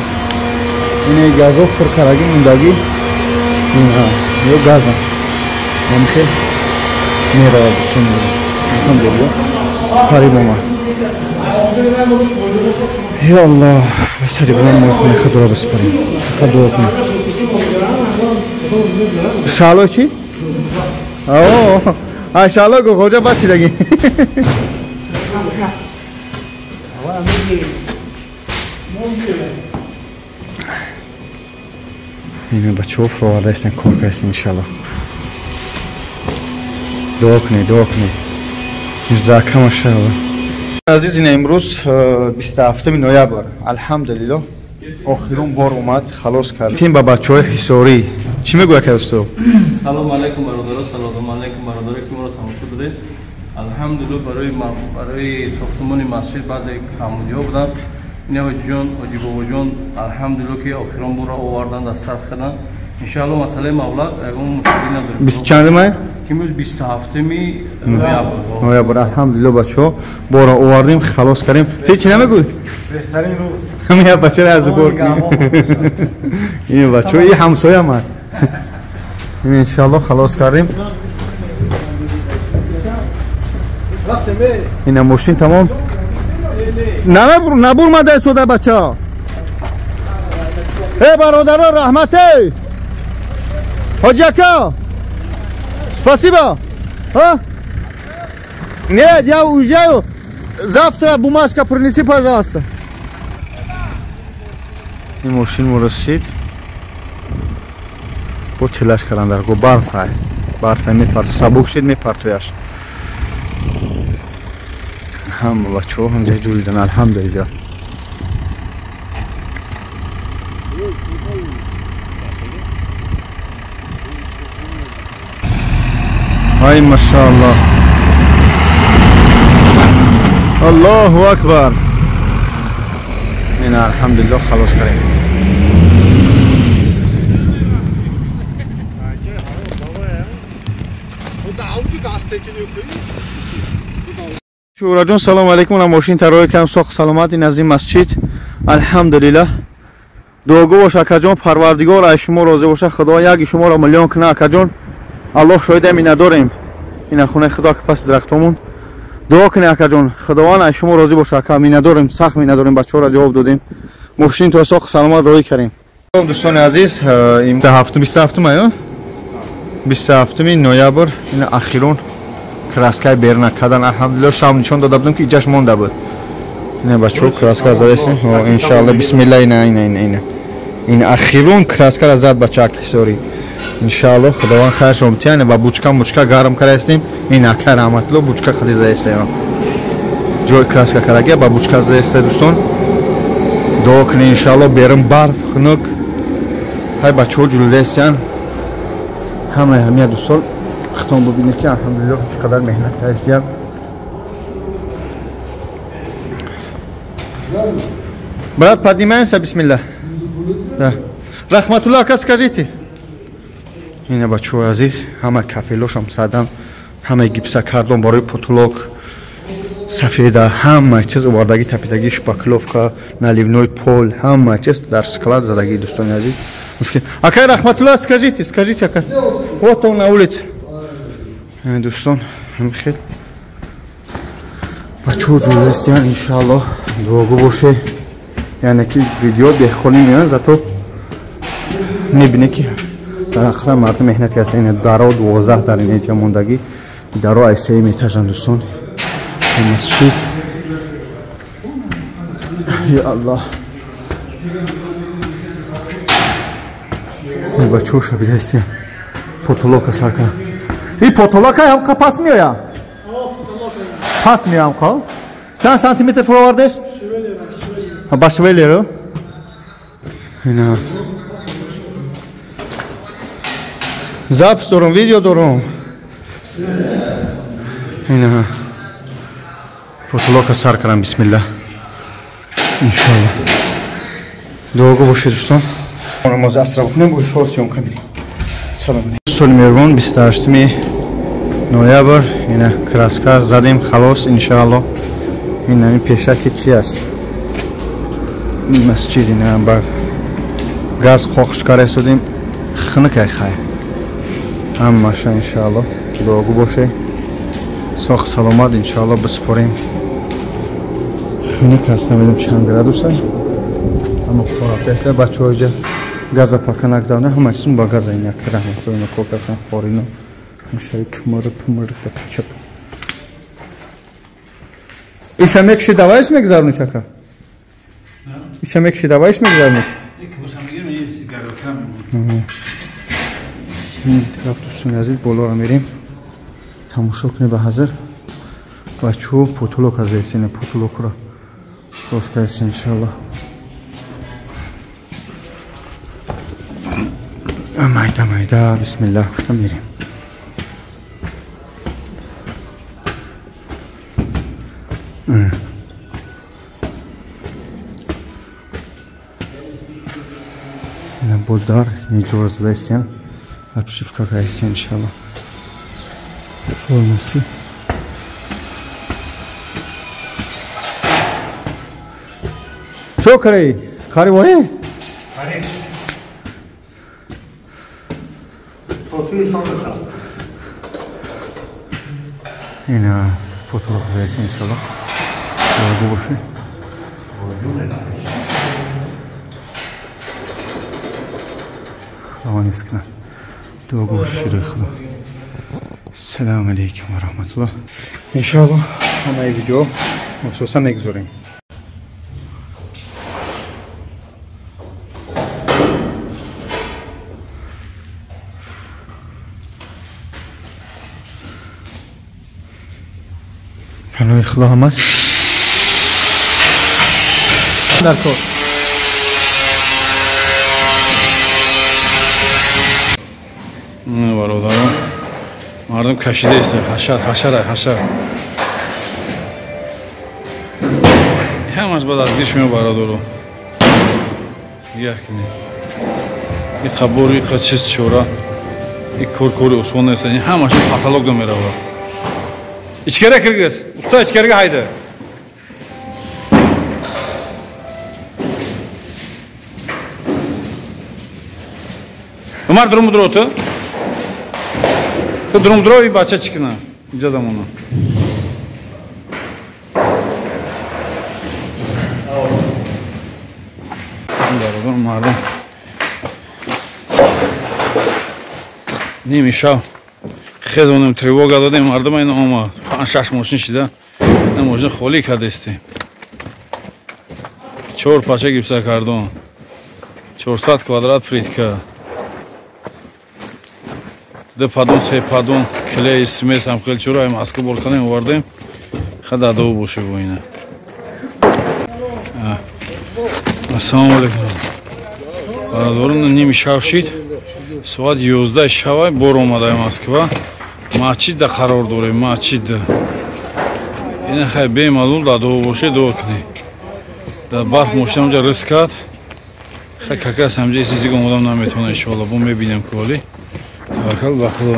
ине газо пур кардаги мондагӣ, ина ё газа ҳамхел меравад дӯстони азиз. Алҳамдулиллоҳ қариб омад. Ё Аллоҳ, ба сари баланд мо хонаи худро биспарем. Фақат дуо кунем. Шало чӣ? А шало гу хоҷа баъд чӣ даги? Ина бачаҳо фуровардаистанд, кор кардастанд иншааллоҳ. Дуо кунед, дуо кунед. Мирза ака машааллоҳ. Азиз, ина имрӯз 27 ноябр, алҳамдулиллоҳ охирон бор омад, халос кард. Тим ба бачаҳои ҳисорӣ чӣ мегӯяд ка устод? Салом алайкум бародаро, салом алайкум бародаро ки моро тамошо доред. Алҳамдулиллоҳ барои сохтмони масҷид баъзе камбудиҳо буданд. Ина ҳоҷиҷон, ҳоҷи бобоҷон алҳамдулиллоҳ ки охирон борро овардан, дастрас кардан. Иншааллоҳ масъалаи маблағ ягон мушкилӣ надорем. Бист чандум май? Имрӯз 27 ноябр. Ноябр, алҳамдулиллоҳ бачаҳо борро овардем, халос кардем. Ти чӣ намегӯй? Беҳтарин рӯз. Ҳамин бачаро аз бор. Ин бачаҳо ин ҳамсоя ман. Иншааллоҳ халос кардем. Ина мошин тамом. Набурмада истода бачаҳо. Э бародаро, раҳмате. Ҳоҷи ака, спасибо. А? Нет, я уезжаю. Завтра бумажка принеси, пожалуйста. Ин мошин мо расид. Бо телаш кардан дар го барфай. Барфай мепарто, сабук шид мепартояш. Ҳама бачаҳо ҳамҷа ҷӯридан алҳамдулиллоҳ. Ай машааллоҳ. Аллоҳу акбар. Ина алҳамдулиллоҳ халос кардем. Шураҷон салом алейкум. На мошин тарои кардам, соқ саломат ин аз ин масҷид. Алҳамдулиллоҳ. Дуогӯ бош акаҷон, Парвардигор аз шумо розӣ бошад. Худо яки шуморо миллион кунад акаҷон. Аллоҳ шоҳида миннатдорем. Ина хонаи Худо ки паси дарахтомон. Дуо кунед акаҷон, Худованд аз шумо розӣ бошад ака. Миннатдорем, сахт миннатдорем. Бачаҳоро ҷавоб додем. Мошин то соқ саломат роҳӣ кардем. Дӯстони азиз, 27 аю 27 ноябр ина ахирон краскаи берна кардан. Алҳамдулиллоҳ шаб нишон дода будем ки иҷаш монда буд. Ина бачаҳо краска задаистем. Иншааллоҳ бисмилла. Ина ина ина ина ин ахирон краскаро зад бачаак ҳисорӣ. Иншааллоҳ Худованд хайршон битияне. Ба бучка мучка гарм кардаистем. Ин ака раҳматулло бучка хади задаистем. Ҷои краска карагия ба бучка задаиста дӯстон. Дуо кунед иншааллоҳ берун барф хунук. Ҳай бачаҳо ҷулидаистян. Ҳамаи ҳамия дӯстон хитон бубинед ки алҳамдулиллоҳ чӣ қадар меҳнат кардистиян. Брат, поднимаемся, бисмилла. Рахматулло ака, скажите. Ина бачаҳои азиз, ҳама кафелошам задан, ҳама гипса кардон барои потолок. Сафеда, ҳама чиз овардагӣ, тапидагӣ, шпакловка, наливной пол, ҳама чиз дар склад задагӣ, дӯстони азиз. Мушкил. Акай Рахматулла, скажите, скажите, акай. Вот он на улице. Дӯстон, хел. Бачаҳо ҷӯястиян, иншааллоҳ дуогӯ боше. Яъне ки видео беҳқонӣ меоянд, зато мебине ки дар ҳақиқат мардум меҳнат кардааст. Ин даро 12 дар ин ҷа мондагӣ, даро аз сеюм этажан, дӯстон. Масҷид. Я Аллоҳ. Бачаҳо шабидастиян. Потолока сар карданд. И потолока ҳамқа пас меоям? Пас меоям қа? Чанд сантиметр фуровардеш? Ба швеллеру? Ина. Запись дорум, видео дорум. Ина. Потолока сар кардам, бисмилла. Иншаллоҳ. Дуогӯ бошед, дӯстон. Намози асра бихонем, бо шор съёмка мирем. Салом алейкум. Дӯстони меҳрубон, 28 ноябр, ина краска задем, халос, иншааллоҳ. Ин ҳамин пешаки чи аст? Масҷид ина ба газ қоқиш карда истодем, хунукай хай. Ҳамаша иншааллоҳ дуогӯ боше. Соғ саломат иншааллоҳ биспорем. Хунук аст, намедонам чанд градус аст. Аммо кор рафта бачаҳо иҷа газа пака нагзавна, ҳама чизм ба газа ина раҳматуллоҳ кор кардасан, хорино мушави кумар пумар чап. Иша мекши давайш мегзарниш ака? Иша мекши давайш мегзарниш? Ин тараф дӯстони азиз болоро мерем. Тамошо кунед ба ҳазир. Бачаҳо потолок аз ина потолокро рост кардааст иншааллоҳ. Майда майда бисмиллаҳ гуфта мерем. Ина бодар иҷора задаистиян, обшивка кардааст иншааллоҳ. Полностью. Чо кари? Кари вое? Кари. Ина потолок задаистиян иншааллоҳ. Дуогӯ бошед. Худованд ҳифз кунад. Дуогӯ бошед, Худо. Салому алейкум ва раҳматуллоҳ. Иншааллоҳ ҳамаи видео махсусан мегузорем. Паноҳи Худо ҳам аст. Дар кор. Бародарон, мардум кашида истад, ҳашар, ҳашар, ҳашар. Ҳамаш ба дастгириш мео бародаро. Як не. И қабор, и чиз чора, и кор кори осон нест. Ҳамаш потолок до меравад. Ичкера киргиз, уста ичкерига ҳайда. Умар дурум дуро ту? Ту дурум дуро и бача чӣ кина? Инҷа дамона. Бародар мардум. Ними шаб хезонем, тревога додем, мардум ин омад. 5-6 мошин шида, ин мошин холӣ кардестем. 4 пача гипса кардон. 400 квадрат плитка. 2 падон, 3 падон, клей, смес ҳам хел чура ҳам Москва бор кардем, овардем. Хада адо боше бо ина. Ассалому алейкум. Бародарон, ними шаб шид. Соат 11 шава бор омадаем Москва. Масҷидда қарор дорем, масҷидда. Ина хай бемалул дадо боше дуо кунед. Дар барф мошина онҷа рис кард. Хай какас ҳамҷа исизиг омадам наметавонам иншоалло. Бо мебинем коли. Таваккал ба Худо.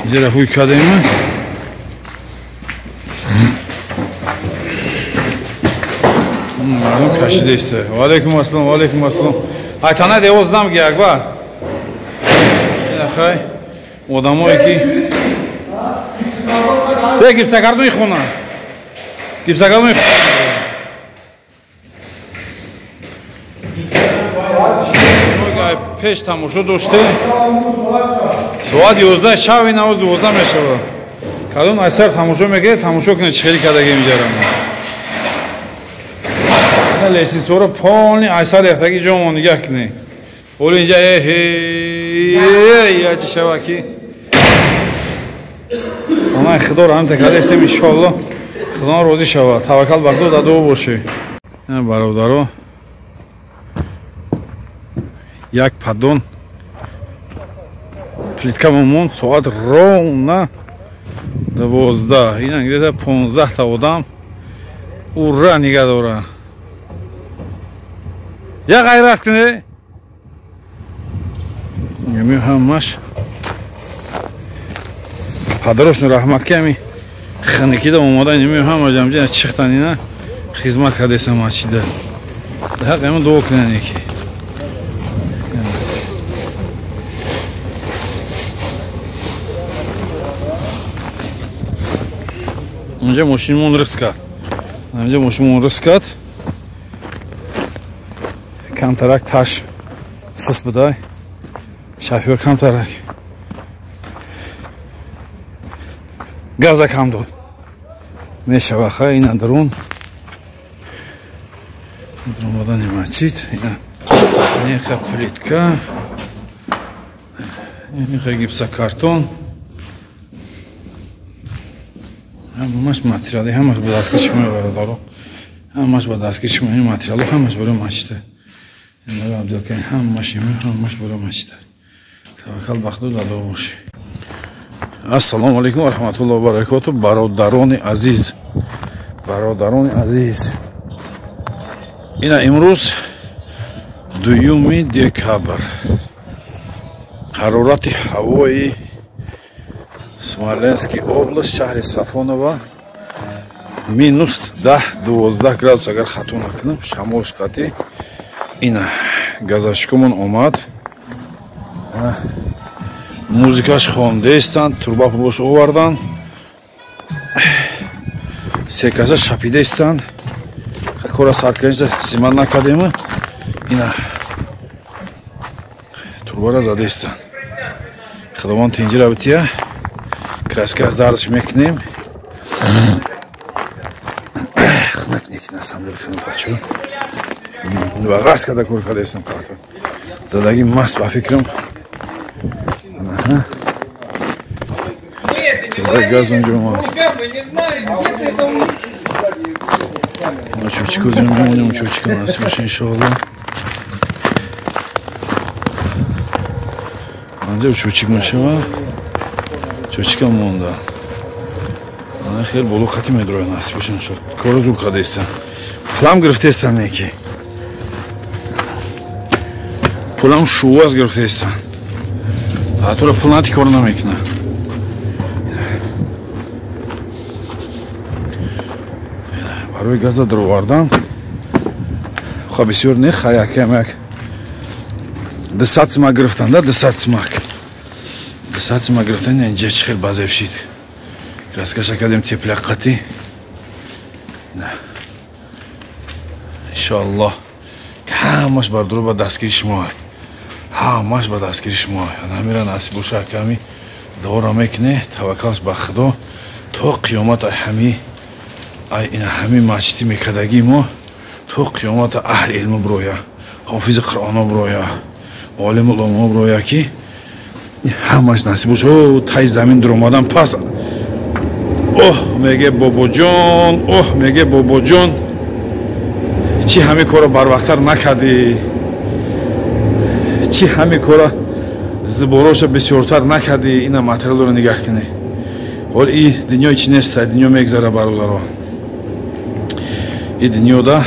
Инҷара ҳуй кардем. Кашидеста. Ва алайкум ассалом, ва алайкум ассалом. Ай тана девоз дам ги акбар. Хай. Одамое ки Те гипсакартони хона. Гипсакартони пеш тамошо доште. Соат 11 шаби навоз 12 мешавад. Кадом айсар тамошо мекунед, тамошо кунед чӣ хеле кардаги инҷара. Лестницаро полни айсар яхтаги ҷо нигаҳ кунед. Ҳоло инҷа я чӣ шава ки Онаи Худоро ҳам такардастем иншоалло. Худо розӣ шавад. Таваккал бар Худо дар дуо бошед. Бародаро як падон плитка монд соат ровно 12. Ина где-то 15 та одам ура нигаҳ дора. Я ғайрат кунед. Ами ҳамаш падарошон раҳмат ки ами ханакида омода ами ҳама ҷамҷа чихтан ина хизмат кардесам масҷида. Ҳақ ами дуо кунанд яки. Инҷа мошинмон риск кард. Инҷа мошинмон риск кард. Камтарак таш сис будай. Шофёр камтарак газа кам дод. Мешава хай ина дарун. Даромадани масҷид. Ина неха плитка. Неха гипсокартон. Ҳамаш материали, ҳамаш ба дастгири шумо бародаро. Ҳамаш ба дастгири шумо ин материалҳо ҳамаш барои масҷид. Ин Абдулкарим ҳамаш ҳамаш барои масҷид. Таваккал ба Худо дар дуо бошед. Ассалому алайкум ва раҳматуллоҳи ва баракотуҳ. Бародарони азиз, бародарони азиз, ина имрӯз 2 декабр. Ҳарорати ҳавои Смоленский область, шаҳри Сафонова минус 10-12 градус, агар хато накунам, шамолш қатӣ. Ина газашкумон омад. Музикаш хондаистанд, турба пурбош овардан, секаса шапидаистанд. Кора сарканиса симат накардем. Ина турбара задаистанд. Худованд тинҷира бития. Краска зардаш мекунем. Хнак некина самдел хнак бачо. Ва ғас када кор кадаистам карта. Задаги мас ба фикрам. Аҳа. Газ онҷо омад. Мо чӯчико зим мемонем, чӯчико насиб боша иншоалло. Анҷо чӯчик мешава. Чӯчика монда. Ана хел боло хати медроя насиб боша иншоалло. Корро зур кадаистам. Пулам гирифтаистам неки. Пулам шуваз гирифтаистам. Тура пул нати кор намекунад. Барои газа даровардан ха бисёр не хаякам як 200 сима гирифтан да 200 симак. 200 сима гирифтан инҷа чӣ хел базеб шид. Краскаша кардем тепляк қатӣ. Иншоаллоҳ ҳамаш бардоро ба дастгири шумо. Ҳамаш ба дастгири шумо. Ҳамира насиб боша аками дуоро мекуне, таваккалш ба Худо то қиёмат ҳами ай ина ҳами масҷиди мекардагии мо то қиёмат аҳли илм броя, ҳофизи Қуръоно броя, олиму уламо броя ки ҳамаш насиб боша. О тай замин дуромадан пас оҳ меге бобоҷон, оҳ меге бобоҷон, чӣ ҳами корро барвақттар накардӣ, чӣ ҳами корро зибороша бисёртар накардӣ. Ина материалро нигаҳ кунӣ. Ҳол и дунё чӣ нест, дунё мегзара бародаро. И дунёда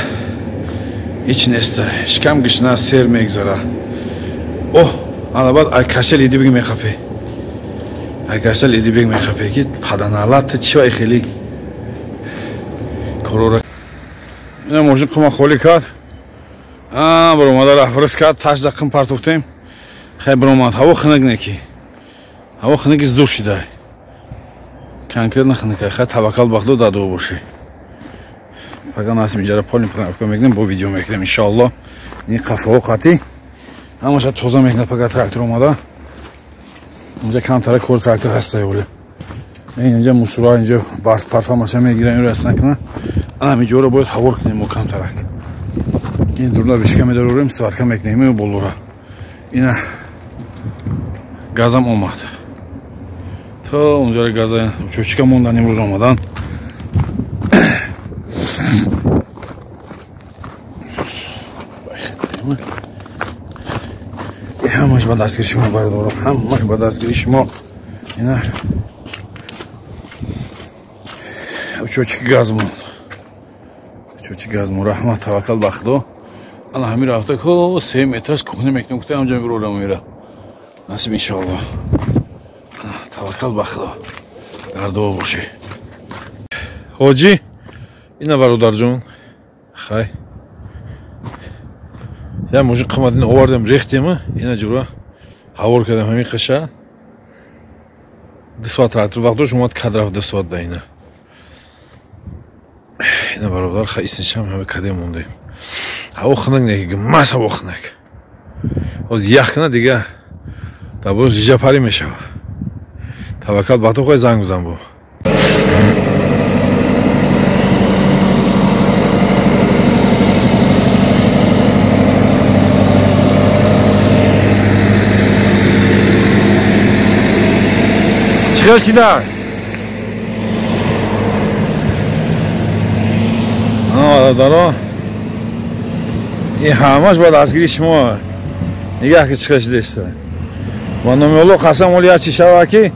ҳеч нест, шикам гишна сер мегзара. Оҳ ана баъд ай кашел идибег мехапе, ай кашел идибег мехапе ки паданалат чӣ вай хеле корора. Ина мошин қума холӣ кард. Баромада рафрис кард, таш дақим партофтем. Хай баромад. Ҳаво хунук неки. Ҳаво хунуки зур шида. Конкретно хунука. Хай таваккал ба Худо дадо бошӣ. Фақат насиб инҷара полни проверка мекунем, бо видео мекунем иншоалло. Ин қафаҳо қатӣ ҳамаша тоза мекунад пага трактор омада. Инҷа камтара кор трактор ҳаста ёле. Инҷа мусура, инҷа барф парф ҳамаша мегиран, инро аслан кунан. Ана ҳамин бояд ҳавор кунем мо камтарак. Ин дурна вишка медорем, сварка мекунем болора. Ина газам омад. То унҷара газа чӯчка мондан имрӯз омадан. Ҳамаш ба дастгири шумо бардорам, ҳамаш ба дастгири шумо. Ина чӯчки газмон. Чӯчки газмон, раҳмат, таваккал ба Худо. Ана ҳамин рафта ко 3 метраш кухня мекунем, гуфта ҳамҷо мебурам мера. Насиб иншоалло. Таваккал ба Худо. Дар дуо бошӣ. Ҳоҷӣ, ина бародарҷон. Хай. Я мужик қиматин овардем, рехтем, ина ҷура ҳавор кардем ҳамин қиша. 2 соат трактор вақт дошт, омад кад рафт 2 соат да ина. Ина бародар, хай иснишам ҳама кадем мондем. Ҳаво хунук неки, мас ҳаво хунук. Ҳоз ях кна дига дар жижапарӣ мешава. Таваккал ба Худо, хой занг бизан бо. Чӣ шида? Бародаро, ин ҳамаш ба дастгири шумо. Нигаҳ ки чӣ шидаиста. Ба номи Аллоҳ қасам, оли як чӣ шава ки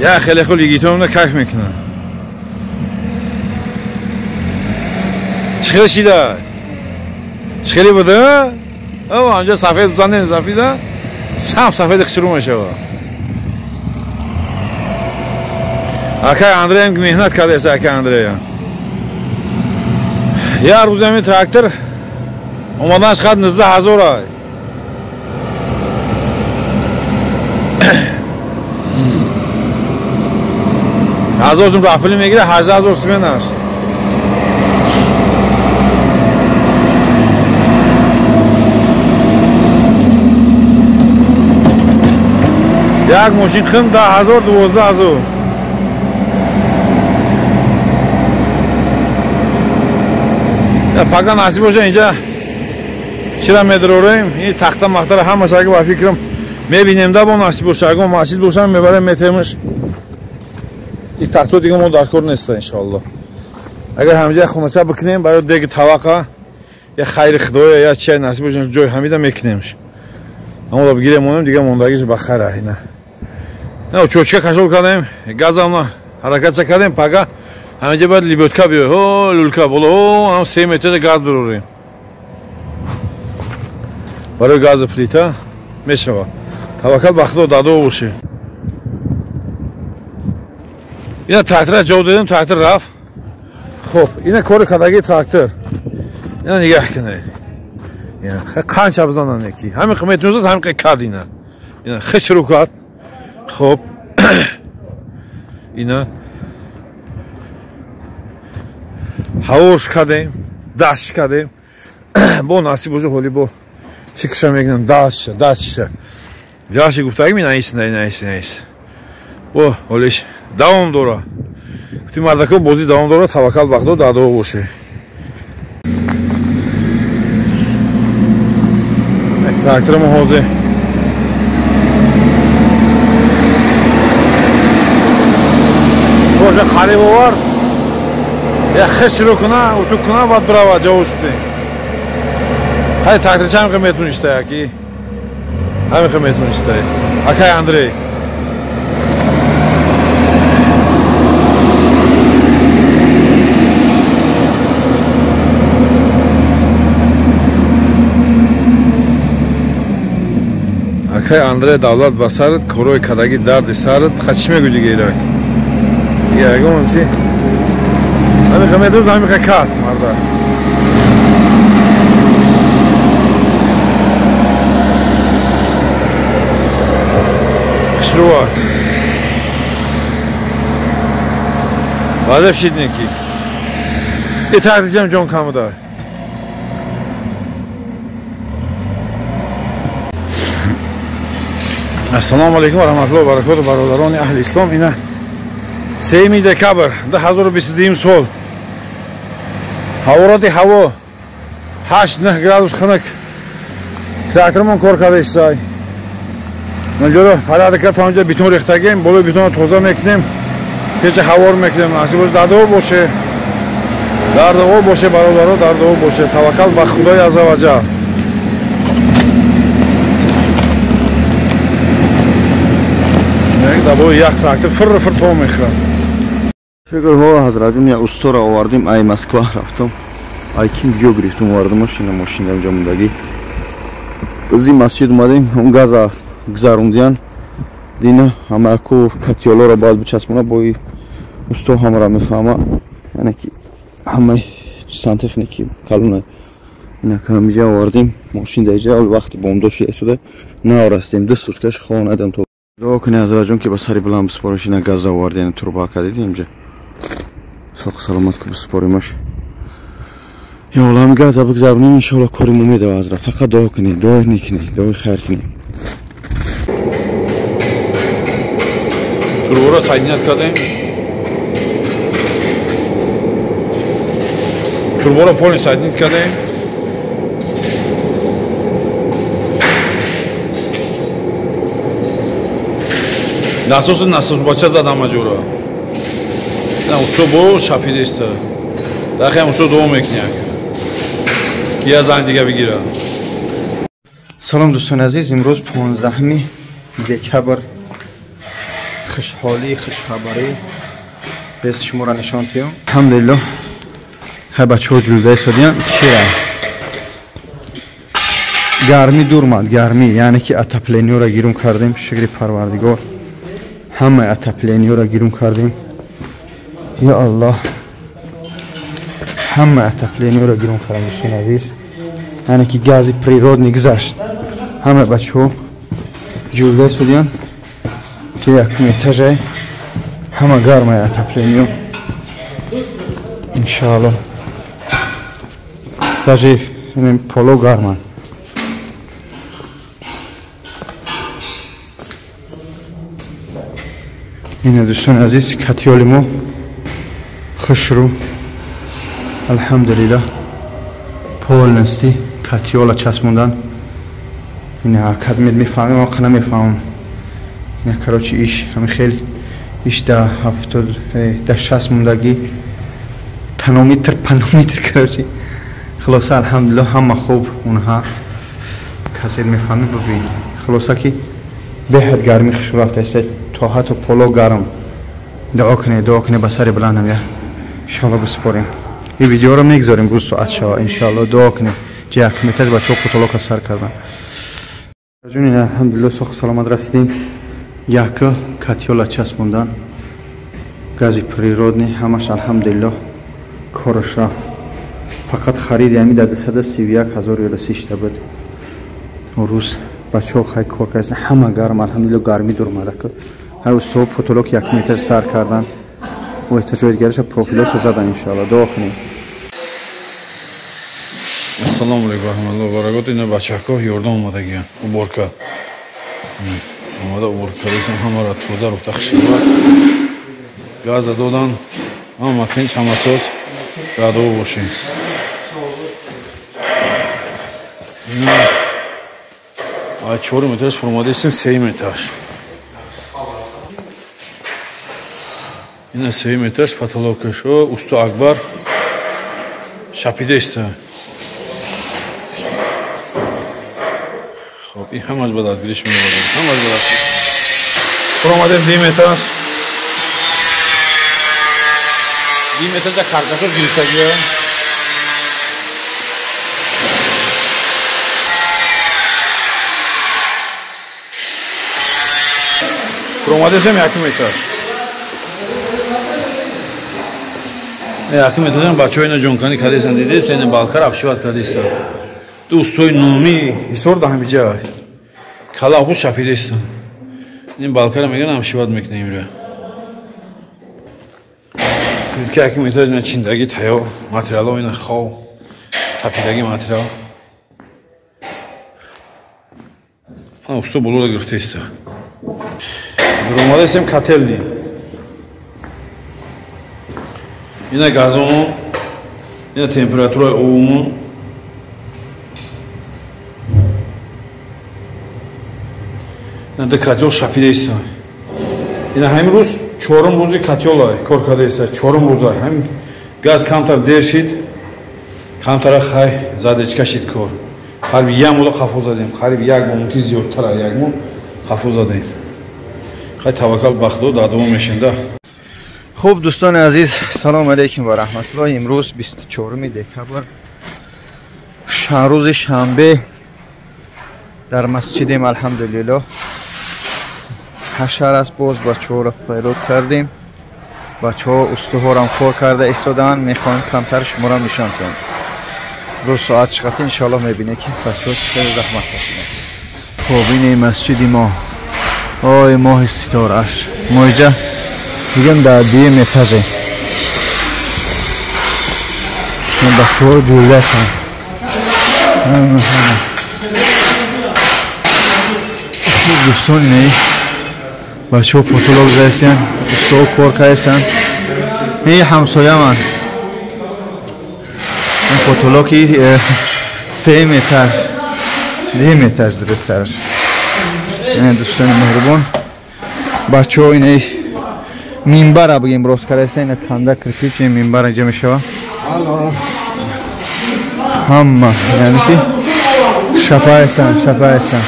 я хеле хуб лигитонро кайф мекунад. Чӣ шида? Чӣ хеле буда? О, анҷа сафед бузанем, сафеда. Сам сафеди хушрӯ мешава. Акай Андреям меҳнат кардааст, акай Андрея. Як рӯз ҳамин трактор омаданаш қад 19,000 ай. 1000 сум рафли мегира, 18,000 суменаш. Як мошин қим 10,000, 12,000. Пага насиб боша инҷа чира медорем, ин тахта махтара ҳамаш ага ба фикрам мебинем да бо насиб боша, ага масҷид бошам мебарем метемаш. Ин тахто дига мо дар кор неста иншоалло. Агар ҳамҷа хонача бикунем барои деги тавақа я хайри худоя я чай насиб боша ҷой ҳамида мекунемш. Аммо бигирем монем дига мондагиш ба хайр ина. На чӯчка кашол кардем, газамна ҳаракатча кардем, пага ҳаминҷа бояд либётка биёй, ҳо люлка боло, ҳо ҳам 3 метр газ бирорем. Барои гази плита мешава. Таваккал ба Худо, дадо бошӣ. Ина трактора ҷо додем, трактор рафт. Хуб, ина кори кардагии трактор. Ина нигаҳ кунед. Ина қанча бизанан неки. Ҳамин қимат мезад, ҳамин қад ина. Ина хишру кард. Хуб. Ина ҳаворш кардем, дашт кардем. Бо насиб бошад, ҳоли бо фикрша мекунам, дастша, дастша. Яши гуфтагим, ина ис, ина ис, ина ис. Бо ҳолиш давом дора. Гуфти мардако бозӣ давом дора, таваккал ба Худо, дадо боше. Трактор мо ҳозир боже қариб овард. Я хишро куна, уту куна, баъд бирава ҷавоб шудем. Ҳай тракторча ҳамин метуништа яки. Ҳамин метуништа. Акай Андрей. Акай Андрей давлат ба сарат, корои кадаги дарди сарат, ха чӣ мегӯй дига ирак? Дига ягон чӣ? Ҳамин медуз, ҳамин кард мардак. Хушрӯ. Баъзе шиднеки. И тақдиҷам ҷон камуда. Ассалому алайкум ва раҳматуллоҳи ва баракотуҳ, бародарони аҳли ислом. Ина 3 декабр 2022 сол. Ҳарорати ҳаво 8-9 градус хунук. Тракторамон кор карда истай. Манҷоро парадка то онҷа бетон рехтагем, болои бетонро тоза мекунем, печа ҳавор мекунем. Насиб боше, дар дуо боше. Дар дуо боше бародаро, дар дуо боше. Таваккал ба Худои азза ва ҷалл. Дабои як трактор фир фир то мехӯрад. Фикрҳо ҳазратҷон, я устора овардем, ай Москва рафтам. Ай ким ҷо гирифтум овардамаш, ина мошин дар ҷо мондагӣ. Изи масҷид омадем, он газа гузарондиян. Дина ҳамаку катиёлоро бояд бичаспона, бои усто ҳамаро мефаҳма. Яъне ки ҳамаи сантехники калона. Ина камиҷа овардем, мошин дар ҷа вақти бомдод шуда истода, наорастем. 2 суткаш хонадам то дуо кунед ҳазратҷон, ки ба сари баланд биспориш. Ина газа овардем, турба кардидем инҷа. Соқ саломат ки биспоримаш. Я олам газа бигзаронем, иншоалло кори мо медава ҳазрат. Фақат дуо кунед, дуои нек кунед, дуои хайр кунед. Турбаро соединять кардем. Турбаро полный соединить кардем. Насосу насос бача задам маҷура. На усто бо шапидеста. Дахи усто дуо мекуняк. Ки я зан дига бигира. Салом дӯстони азиз, имрӯз 15 декабр. Хушҳолӣ, хушхабарӣ бес шуморо нишон диҳам. Алҳамдулиллоҳ, ҳай бачаҳо ҷулда истодиян. Чира? Гармӣ дур омад, гармӣ, яъне ки отоплениёро гирум кардем, шукри Парвардигор. Ҳамаи отоплениёро гирум кардем. Я Аллоҳ, ҳамаи отоплениёро гирум кардем, дӯстони азиз. Яъне ки гази природный гузашт. Ҳамаи бачаҳо ҷулда истодиян. Ки якум этажай ҳама гармай отоплениё. Иншааллоҳ даже поло гарман. Ина дӯстони азиз, катиёли мо хушрӯ, алҳамдулиллоҳ, полностью катиёла часпондан. Ина кадмед мефаҳмем, оқа намефаҳмам. Ина короче иш ҳами хеле иш да 70 да 60 мондагӣ, танометр панометр короче. Хулоса алҳамдулиллоҳ ҳама хуб, онҳа касед мефаҳмед бибин. Хулоса ки беҳад гармӣ хушрӯ рафтааст, то ҳатто поло гарм. Дуо кунед, дуо кунед ба сари баландам, я иншоалло биспорем. Ин видеоро мегузорем рӯз соат шава, иншоалло. Дуо кунед. Ҷи як метаж бачаҳо потолока сар кардан. Ҷон, алҳамдулиллоҳ соқ саломат расидем. Яка катиёла часпондан, гази природный ҳамаш алҳамдулиллоҳ кораш рафт. Фақат хариди ҳами дар 231 ҳазор евро сишта буд. Рӯз бачаҳо хай кор карданд, ҳама гарм, алҳамдулиллоҳ гармӣ дур омада. Ҳар усто потолок 1 метр сар кардан, ва этажҳои дигараша профилоша задан, иншоалло. Дуо кунед. Ассалому алайкум ва раҳматуллоҳи ва баракотуҳ. Ина бачаҳо ёрдам омадагиян, уборка омада, уборка кардасан, ҳамаро тоза рухта хушрӯ газа додан, ҳама тинч, ҳама соз. Дар дуо бошем. Ина ай 4 метраш фуромадастем, 3 метраш. Ина 3 метраш потолокашо усто Акбар шапидеста. Хоб, ин ҳамаш ба дастгириш меовардем, ҳамаш ба даст. Фуромадем 2 метраш. 2 метраш каркасор гирифтагия. Фуромадесем 1 метраш. Яким этажам бачаҳо ина ҷонканӣ кардестан, дидест, ина балкар обшивать кардестан. Ду устои номи ҳисор да ҳамиҷа кала обу шапидестан. Ин балкара мегӯян обшивать мекунем имра. Дид ки яким этаж ина чиндаги тайёр, материалҳо ина хов, тапидаги материал. Усто болода гирифтеста. Омадастем котельни. Ина газомо, ина температураи обумон. Ина ду котел шапидаиста. Ина ҳамин рӯз чорум рӯзи котела кор кардаиста, чорум рӯза. Ҳамин газ камтар дер шид, камтара хай задечка шид кор. Қариб як моҳ қафо задем, қариб як моҳ, мумкин зиёдтар аз як моҳ қафо задем. Хай таваккал ба Худо, дар давом мешем да. Хуб дӯстони азиз, салом алейкум ва раҳматуллоҳ. Имрӯз 24 декабр, рӯзи шанбе, дар масҷидем алҳамдулиллоҳ. Ҳашар аст, боз бачаҳоро файрод кардем. Бачаҳо устуҳорам кор карда истодаанд, мехоҳем камтар шуморо нишон диҳем. Рӯз соат чиқати иншоаллоҳ мебинед ки бачаҳо чӣ хеле заҳмат кашиданд. Хуб, ин масҷиди мо. Ой, моҳи ситорааш. Мо иҷа мегӯям дар дуюм этаже. Бачаҳо ҷӯяшанд. Хуб дӯстон, инаи бачаҳо потолок заистанд, устоҳо кор кардастанд. Ин ҳамсояман. Ин потолоки 3 метр, 2 метр дурусттараш. Дӯстони меҳрубон, бачаҳо инаи минбара бигем рост кардаста, ина канда кирпич ин минбар инҷа мешава. Ҳама яъне ки шапаестанд, шапаестанд.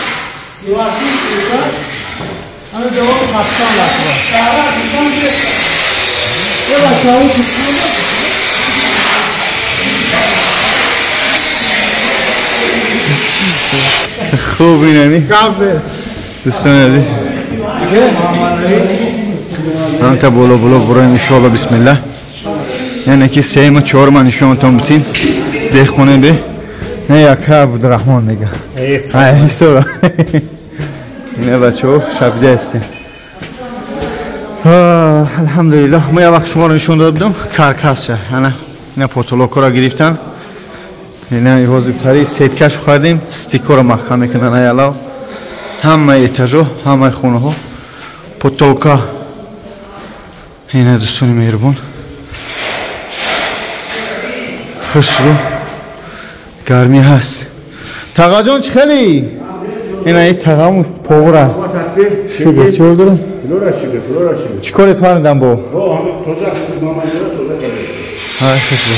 Хуб, инами дӯстони азиз, ҳамта боло боло буроем иншоалло, бисмилла. Яъне ки сеюму чорма нишонтон битим бехонем бе. Не яка Абдурраҳмон мега. Ҳисора. Ина бачаҳо шабида ҳастем. Алҳамдулиллоҳ, мо як вақт шуморо нишон дода будам каркасша. Ана ина потолокҳоро гирифтан. Ина ҳозиртари сеткашу кардем, стикоро маҳкам мекунанд аялав. Ҳамаи этажо, ҳамаи хонаҳо потолка. Ина дӯстони меҳрубон, хушрӯ гармӣ ҳаст. Тағаҷон чӣ хеле? Ина и тағаму повра. Шукр, чӣ ҳол дорӣ? Чӣ корет фармудам бо? Ҳай, хушрӯ.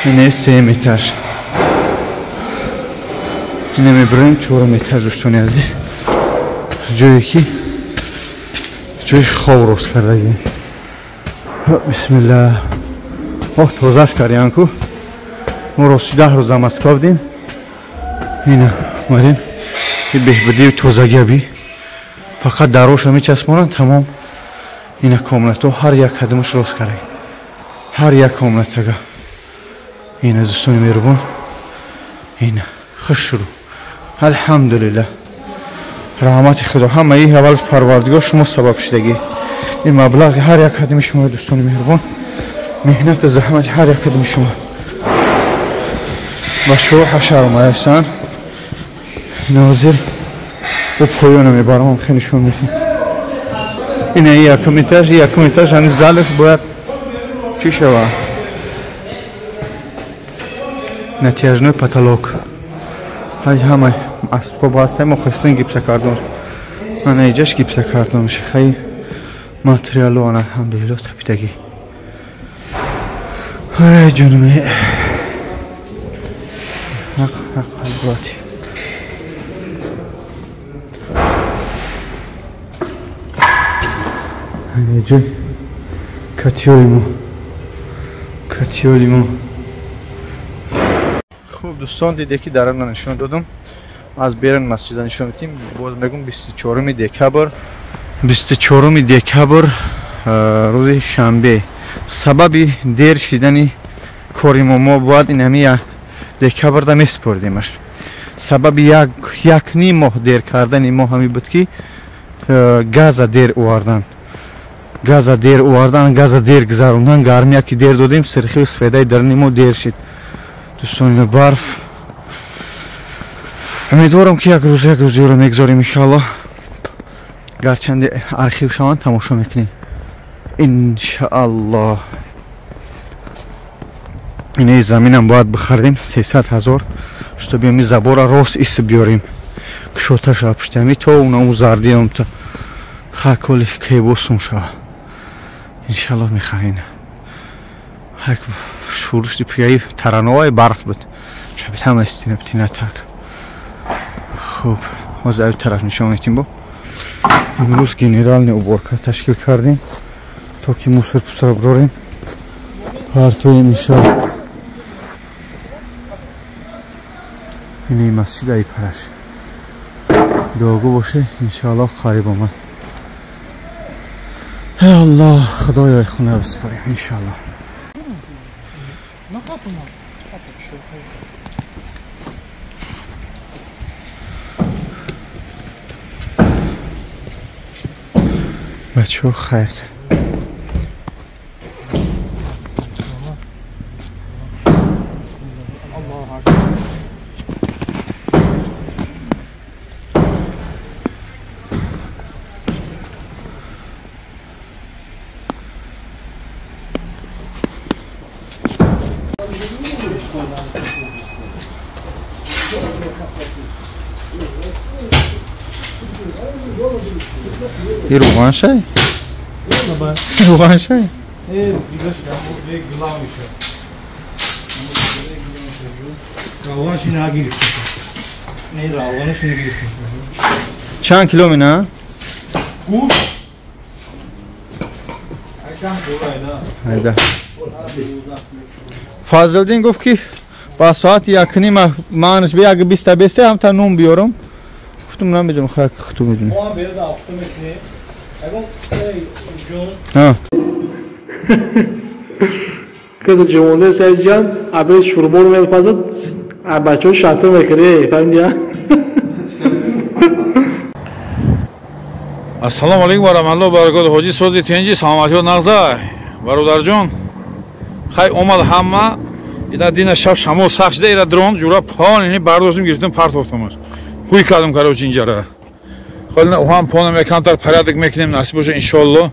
Ина 3 метр. Ина мебарем 4 метр дӯстони азиз. Ҷое ки ҷои хоб рост кардагӣ. Бисмиллаҳ. Оҳ, тозаш кардем ку. Мо рости 10 рӯз дар Москва будем. Ина омадем. Ин беҳбудию тозагия би. Фақат дароша мечаспонанд, тамом. Ина комнатҳо ҳар як кадомаш рост кардагӣ. Ҳар як комнатага. Ина дӯстони меҳрубон, ина хушрӯ. Алҳамдулиллаҳ. Раҳмати Худо, ҳамаи аввал Парвардигор шумо сабаб шудагӣ. Ин маблағи ҳар як кадоми шумо дӯстони меҳрубон, меҳнату заҳмати ҳар як кадоми шумо. Бачаҳо ҳашар омадаастанд. Нозир бо поёна мебарам, хеле нишон медиҳем. Ина якум этаж, якум этаж ҳамин залаш бояд чӣ шавад? Натяжной потолок. Ҳай ҳама асбоб ҳастем, мо хостем гипсокартон. Ана иҷаш гипсокартон. Хай материалу ана алҳамдулиллоҳ тапидагӣ. Ай ҷонуме. Ҳақ ҳақ албати. Ҷой катиёли мо. Катиёли мо. Хуб дӯстон, диде ки дарана нишон додам. Аз берун масҷида нишон додем. Боз мегӯм 24 декабр. 24 декабр Рӯзи шанбе. Сабаби дер шидани кори мо бояд инами декабрда месупордемаш. Сабаби як ним моҳ дер кардани мо ҳамин буд ки газа дер овардан. Газа дер овардан, газа дер гузарондан, гармия ки дер додем, сирхию сафедаи даруни мо дер шид. Дӯстони барф. Умедворам ки як рӯзиро мегузорем иншааллоҳ. Гарчанде архив шаванд тамошо мекунем. Иншааллоҳ. Инаи заминам бояд бихарем 300 000, чтобы ами забора рост ис биёрем. Кушота шава пушти ами то унаму зардиам та хаколи кебосум шава. Иншааллоҳ мехарем. Ҳак шуруши пияи тарановаи барф буд. Шабит ҳама истина птина так. Хуб, ҳозир ай тараф нишон метим бо. Имрӯз генеральная уборка ташкил кардем, то ки мусор пусар бирорем. Партоем иншоаллоҳ. Ини масҷид ай параш. Дуогӯ боше, иншоаллоҳ қариб омад. Эй Аллоҳ, Худоё хона бисупорем иншоаллоҳ. Бачаҳо хайр кард. И руғаншай? Руғаншай? Чанд кило мина? Фазлиддин гуфт ки ба соати 1:30 манаш би 1:20 ҳам та нун биёрам. Гуфтам намедонам, хак хуту медонам. Касе ҷавонде Сайидҷан абе шурбор мепазад, бачаҳо шатр мекунад, фаҳмидия? Ассалому алайкум ва раҳматуллоҳи ва баракотуҳ. Ҳоҷи сози тенҷи саломатиҳо нағзай. Бародарҷон, хай омад ҳама. Ина дина шаб шамол сахт шуда, ира дрон ҷура полни бардоштем, гирифтем, партофтамаш. Ҳуй кардем, короче, инҷара. Холина ҳам понам якамтар порядок мекунем, насиб боша иншоаллоҳ.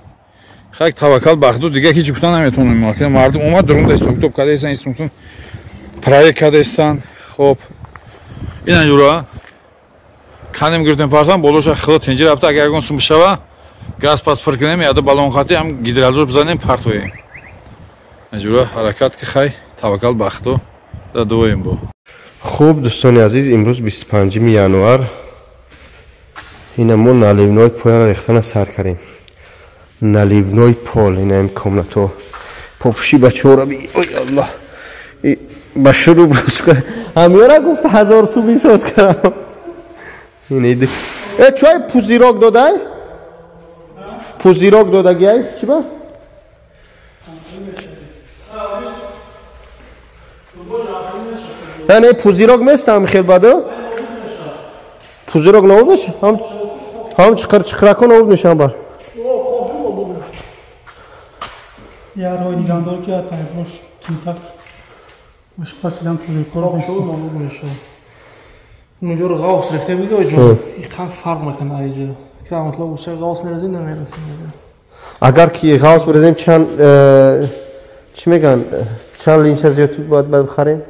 Хай таваккал ба Худо, дига ҳеҷ гуфта наметавонем. Мардум омад, дронда ҳисоб-китоб карда истан, истунсун проект карда истан. Хоб, ина ҷура канем гирифтем, партам болоша хило тенҷи рафта, агар ягон сум бишава, газ пас пур кунем, яда балон хати ҳам гидралзор бизанем, партоем. Ҷура ҳаракат ки хай таваккал ба Худо, да дуоем бо. Хуб, дӯстони азиз, имрӯз 25 январ. Ина мо наливной пояро рехтана сар кардем. Наливной пол, ина им комнато. Попуши бачаҳоро би. Ой Аллоҳ. Ба шурӯъ боз кар. Ҳамёра гуфт 1000 сум исоз кардам. Ин э чой пузирок додай? Пузирок додагиай? Чӣ ба? Не, пузирок местам хел бадо? Пузирок набуд меша? Ҳам чиқир чиқирако набуд мешам бар. Ярҳои дигандор ки атайбош тинтак мешпасидан пузиркор набуд меша. Унҷоро ғавс рехта буди оҷо. Иқа фарқ мекунад аиҷо. Раҳматулло уса ғавс меразем намерасем. Агар ки ғавс меразем чанд чӣ мегӯянд? Чанд линча зиёд бояд бихарем?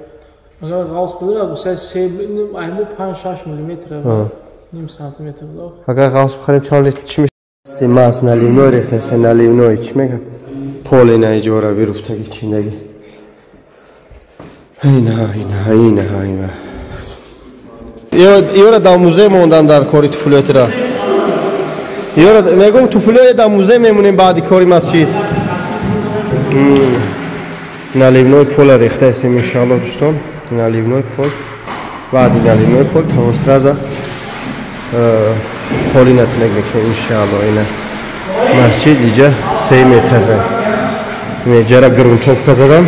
Агар ғавс бидорад уса 3 айму 5-6 миллиметр, ним сантиметр буд. Агар ғавс бихарем чанд литр чӣ мешавад? Маз наливной рехтасе, наливной чӣ мегӯянд? Пол ина иҷора бируфтаги чиндаги. Ина, ина, ина, ина. Ёра дар музей мондан дар кори туфулиётира. Ёра мегӯм туфулиё дар музей мемонем баъди кори масҷид. Наливной пола рехтаесем иншааллоҳ дӯстон. Наливной пол. Баъди наливной пол тамом сразу холӣ натунак мекунем иншааллоҳ. Ина масҷид иҷа Сеюм этажа. Ҷара грунтовка задам.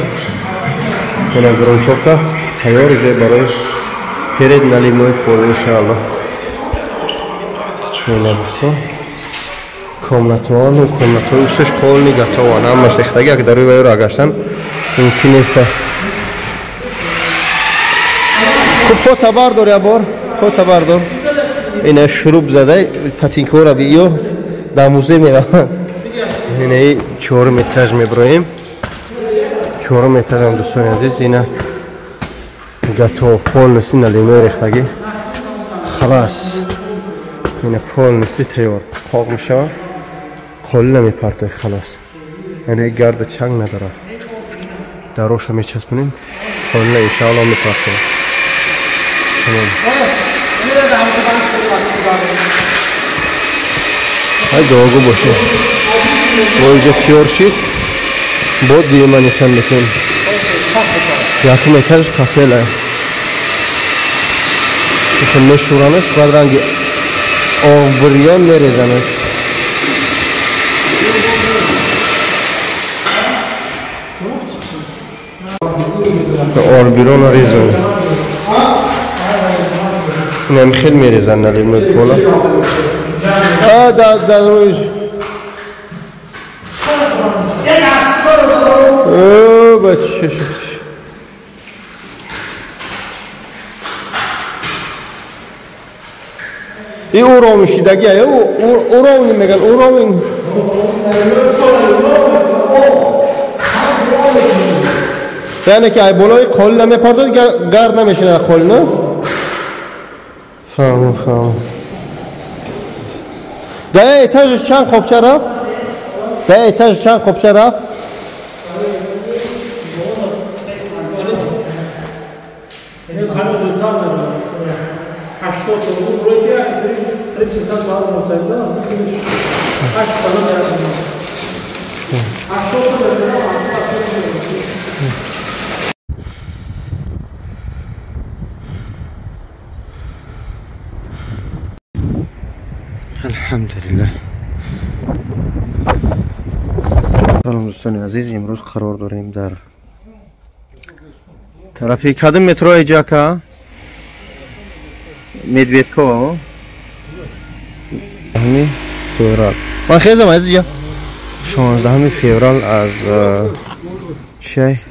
Ина грунтовка тайёр уже барои перед наливной пол иншааллоҳ. Ина дӯстон, комнатаҳо, комнатаҳои усташ полный готован, ҳамаш рехтаги, як дарои вайро гаштан мумкин нест. Хуб, пота бардор, я бор пота бардор. Ина шуруб зада патинкора биё дар музей мераванд. Ина чорум этаж меброем. Чорум этажам дӯстони азиз, ина готов полностью наливной рехтагӣ, халас, ина полностью тайёр. Қоқ мешавад, қолӣ намепартои, халос, яъне гарда чанг надорад. Дароша мечаспонем, қолина иншаалло мепартоем. Тамом. Ай дуогӯ бошед. Бо инҷа тиёр шид, бо дуюма нишон метем. Якум этаж кафела. Мешӯранаш, баъд ранги оғбирён мерезанаш. Орбирона резон. Инам хел мерезан наливной пола. А да да рӯй. О, бача. И уровень шидаги, уровень меган, уровень. Яъне ки ай болои қол намепардод, гард намешинад қол, на? Фаҳмам, фаҳмам. Дар этажш чанд хобча рафт? Дар этаж чанд хобча рафт? Алҳамдулиллаҳ. Салом дӯстони азиз, имрӯз қарор дорем дар тарафи кадом метрои ҷака? Медведкова. 16 феврал. Ман хезам аз ҷа. 16 феврал аз чай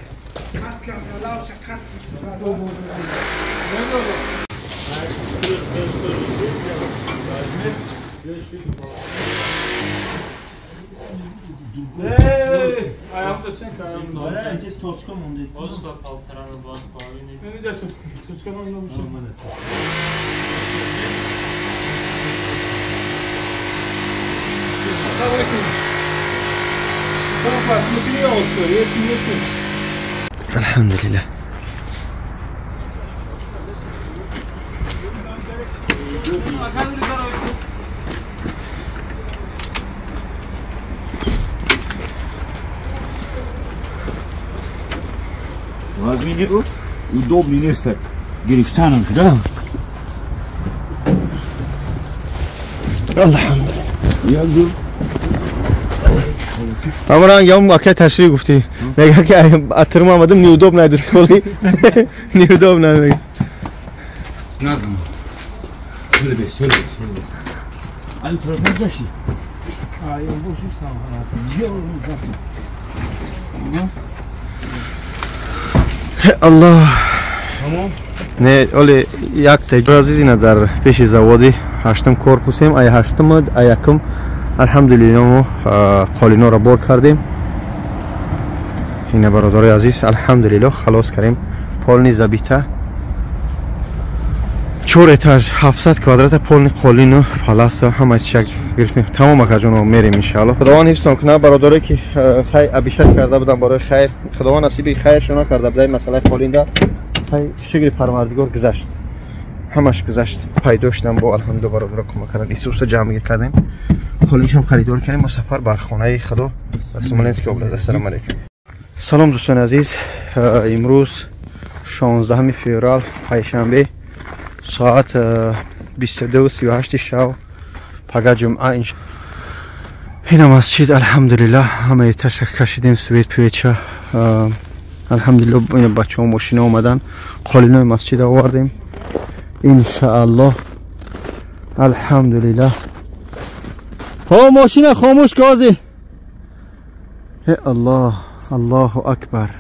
Алҳамдулиллаҳ. Возьми, удобный нест гирифтанам, да? Алҳамдулиллаҳ. Я ду. Амранг ям ака ташриф гуфтӣ. Мега ки атырма омадам, неудобно дисколи. Неудобно мега. Назм. Сөлбе, сөлбе, сөлбе. Ай тараф гашти. Ай, бош сам. Аллоҳ. Не, оли як азиз, ина дар пеши заводи ҳаштум корпусем, ай ҳаштум, ай якум. Алҳамдулиллаҳ, мо қолиноро бор кардем. Ина бародарои азиз, алҳамдулиллаҳ, халос кардем. Полный забита. 4 этаж, 700 квадрата полный қолину, паласа, ҳама чизак гирифтем. Тамом акаҷоно, мерем иншааллоҳ. Худованд ҳифзтон кунад бародарое ки хай абишат карда будам барои хайр. Худованд насиби хайршона карда будай масъалаи қолинда. Хай шукри Парвардигор гузашт. Ҳамаш гузашт. Пайдо шудам бо алҳамдулиллаҳ, бародаро кӯмак карданд. Исуса ҷамъгир кардем. Қолиншам харидор кардем. Мо сафар бар хонаи Худо дар Смоленский область. Ассалому алайкум. Салом дӯстони азиз. Имрӯз 16 феврал, панҷшанбе, соат 22:38 шаб, пага ҷумъа. Ина масҷид алҳамдулиллаҳ ҳамаи таша кашидем свет печа алҳамдулиллаҳ ина бачаҳо мошина омадан қолинои масҷид овардем иншааллоҳ алҳамдулиллаҳ ҳо мошина хомӯш гази э аллоҳ аллоҳу акбар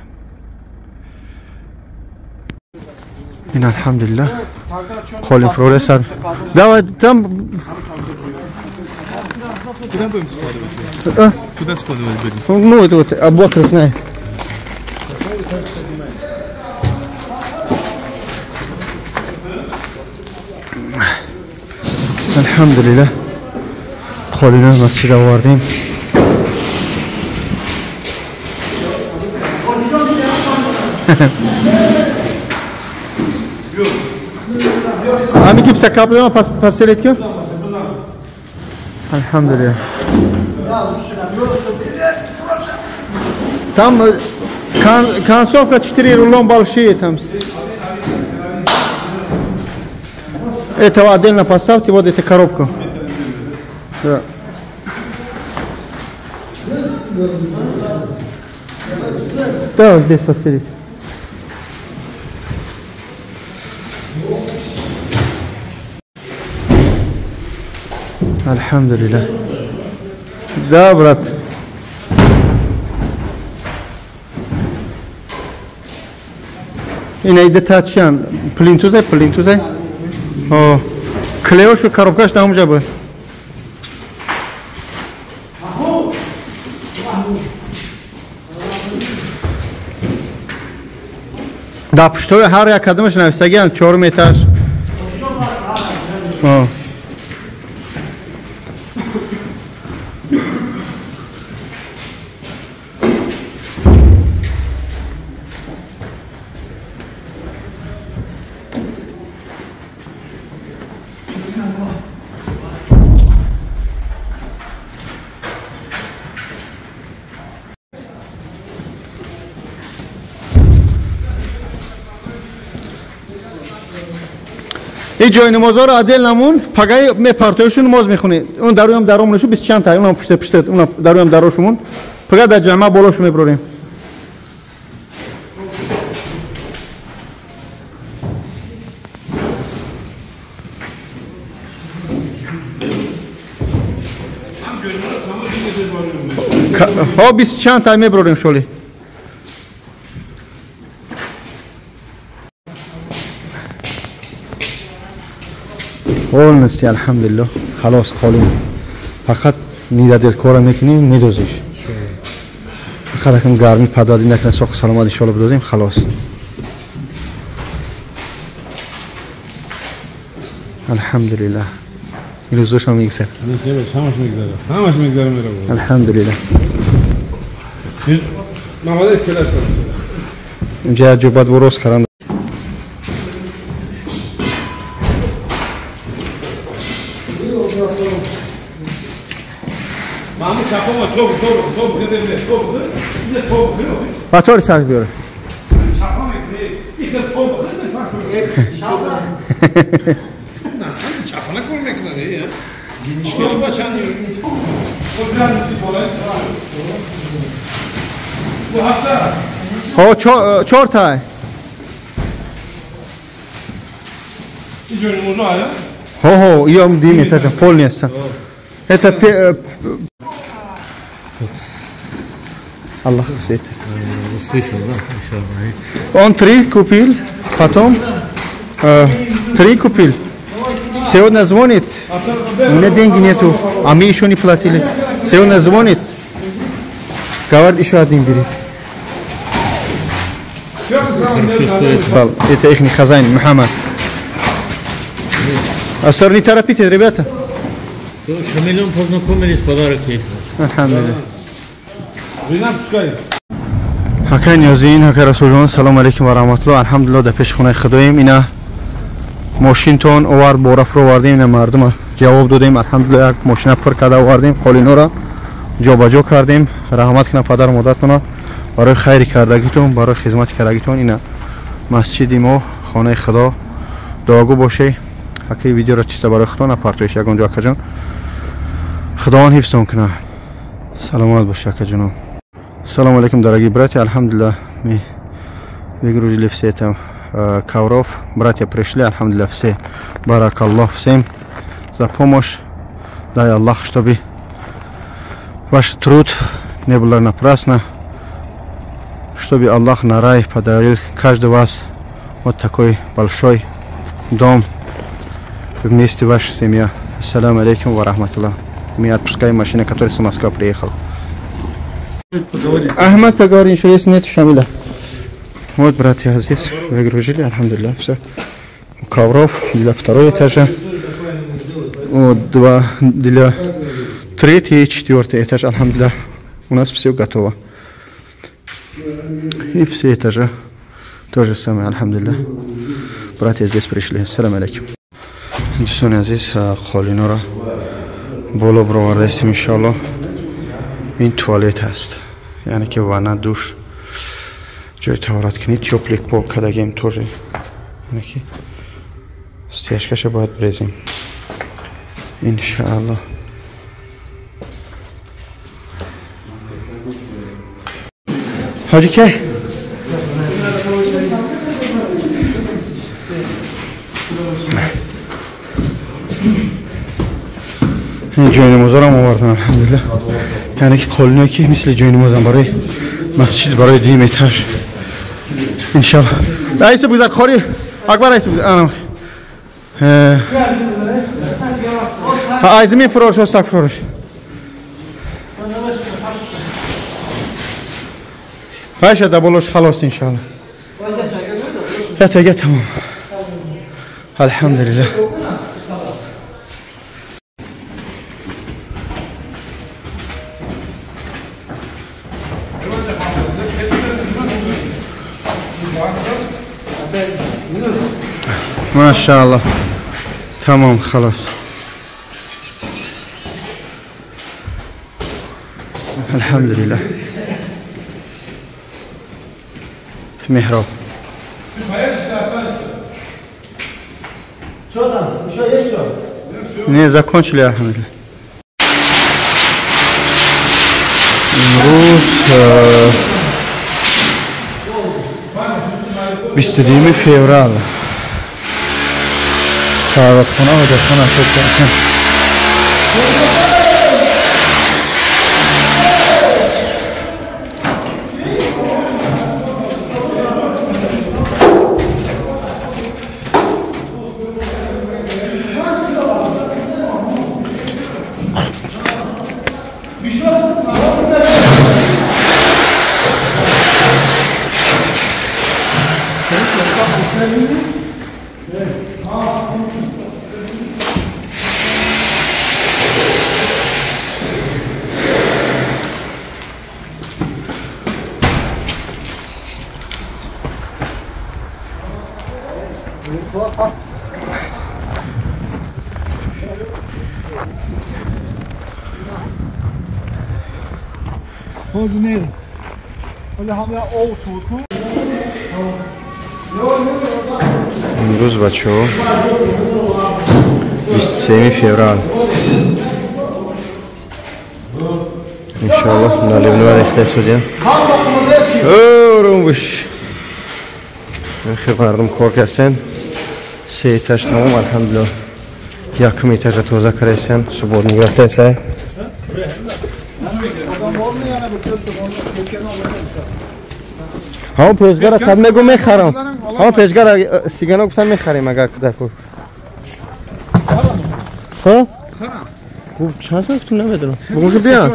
ин алҳамдулиллаҳ қолин фурӯре сар давай там. Куда будем складывать? Куда складывать будем? Ну, это вот Абубакр знает. Алҳамдулиллаҳ қолинои масҷид овардем. Ҳамин гипса каплама постелить ки? Алҳамдулиллаҳ. Там концовка 4 рулон большие там. Этого отдельно поставьте, вот эту коробку. Да. Да, вот здесь постелить. Алҳамдулиллаҳ. Да, брат. Ина ида чиян? Плинтузай, плинтузай. О, клеошу коробкаш там уже был. Да, пуштои ҳар як кадомаш нависагиан 4 этаж. О. ин ҷои намозҳоро отдел намун пагаи мепартоишун намоз мехонӣ он дароям даромонашу бист чанд та унам пушта пушта унам дароям дарошумон пага дар ҷамъа болошу меброрем. ҳо бист чанд та меброрем шоли. Полностью, алҳамдулиллаҳ, халос қолим. Фақат нидаделкора мекунем, медозиш. Фақат акам гармӣ падади накунад, соқ саломат иншоалло бидозем, халос. Алҳамдулиллаҳ. Ин рӯзошам мегзарад. Ҳамаш мегзарад. Ҳамаш мегзарад меравад. Алҳамдулиллаҳ. Мамада истилаш кардам. Инҷа як ҷо баъд рост кардам. Батори сар биёре. ҳо чорта. ҳо ҳо иём дим этажа пол неста. Это Аллах всет. Услышал, да? Он 3 купил, потом 3 купил. Сегодня звонит, у меня деньги нету, а мы еще не платили. Сегодня звонит, говорит, еще один берет. Это их хозяин, Мухаммад. Асар, не торопитесь, ребята. Шамилем познакомились, подарок есть. Алхамдулиллах. Ҳакай ниёзиин, ҳакай расулҷон, салом алейкум ва раҳматуллоҳ. Алҳамдулиллаҳ, дар пеши хонаи худоем. Ина мошинтон овард, борафро овардем, ина мардума ҷавоб додем. Алҳамдулиллаҳ, як мошина пур карда овардем, қолинора ҷобаҷо кардем. Раҳмат кунам падару модаратона барои хайри кардагитон, барои хизмати кардагитон. Ина масҷиди мо, хонаи худо. Дуогӯ бошед. Ҳакаи видеоро чиста барои худо напартоиш ягон ҷо, акаҷон. Худованд ҳифзтон кунад. Саломат бош, акаҷоном. Салом алейкум, дорогие братья. Алҳамдулиллах, мы выгрузили все там ковров. Братья пришли, алҳамдулиллах, все. Баракаллах всем за помощь. Дай Аллах, чтобы ваш труд не было напрасно, чтобы Аллах на рай подарил каждый вас вот такой большой дом вместе ваша семья. Ассаламу алейкум ва рахматуллах. Мы отпускаем машину, которая с Москвы приехал. Ахмад, поговорим, еще если нет Шамиля. Вот, братья, здесь выгрузили, алҳамдулиллах, все. Ковров для второго этажа. Вот, два для третий и четвертый этаж, алҳамдулиллах. У нас все готово. И все этажи то же самое, алҳамдулиллах. Братья здесь пришли. Ассаламу алейкум. Дӯстони азиз, қолинора боло бировардаистем, иншоалло. Ин туалет ҳаст, яъне ки ванна, душ, ҷои таҳорат кунӣ, тёплый пол кадагем тоже, яъне ки стяжкаша бояд брезем, иншоалло. Ҳоҷи ке? Ин ҷои намозарам овардам, алҳамдулиллах. Яъне ки қолиное ки мисли ҷои намозам барои масҷид, барои дуюм этаж, иншалло. Раиси бузар қори Акбар, раиси бузар анам. Айзми фурош, осак фурош. Айша да болош халос, иншалло. Я тамом. Алҳамдулиллах. Машааллоҳ. Тамом, халос. Алҳамдулиллах. Меҳроб. Что там? Еще есть что? Не, закончили, алҳамдулиллах. Имрӯз 22 феврал. Саодатхона ҳоҷатхона шуд кардем. Имрӯз, бачаҳо, 23 феврал. Иншоаллоҳ наливной рехта судем. Ором бош. Хеле мардум кор карданд. Се этаж тамом, алҳамдулиллах. Якум этажа тоза кардастанд, субботник рафтаст. ҳамон пешгара кад мегу мехарам. Ҳамон пешгара сигано гуфтан мехарем агар дар кор. Ха? Гуфт чанд сол гуфтум намедонам. Бугун ки биям.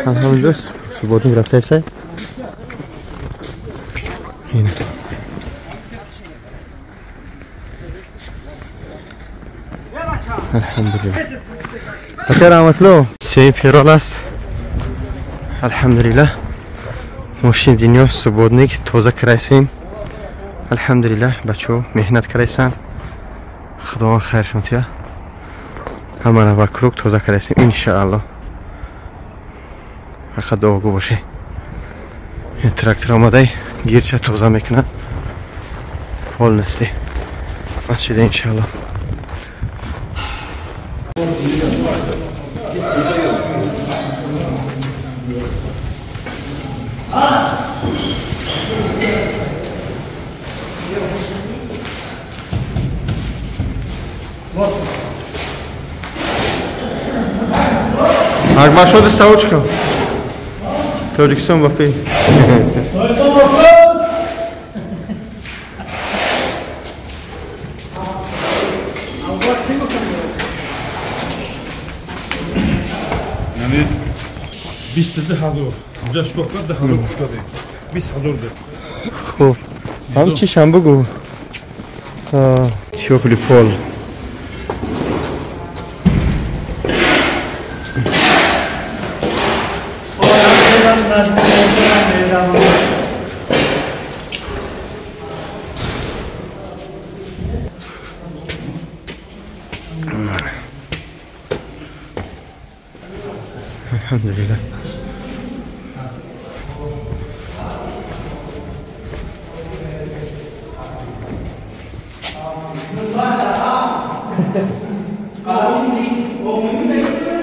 Алҳамдулиллах, субботник рафтаст. Алҳамдулиллах. Ака раҳматулло. 3 феврал аст. Алҳамдулиллах. Мошини дунё субботник тоза карайсем. Алҳамдулиллах, бачаҳо меҳнат карайсанд. Худованд хайршон тия. Ҳамара вокруг тоза карайсем, иншааллоҳ. Фақат дуогӯ бошед. Ин трактор омадай гирча тоза мекунад. Полностью. Масҷида, иншааллоҳ. Акбар шоди савочка. Тоҷикистон ба пеш. Яъне 22 000. Инҷа шкоф кард, 10 000 кушкаде. 20 000 де. Хуб. Ҳам чишам бугу. Тёплый пол. Алҳамдулиллаҳ.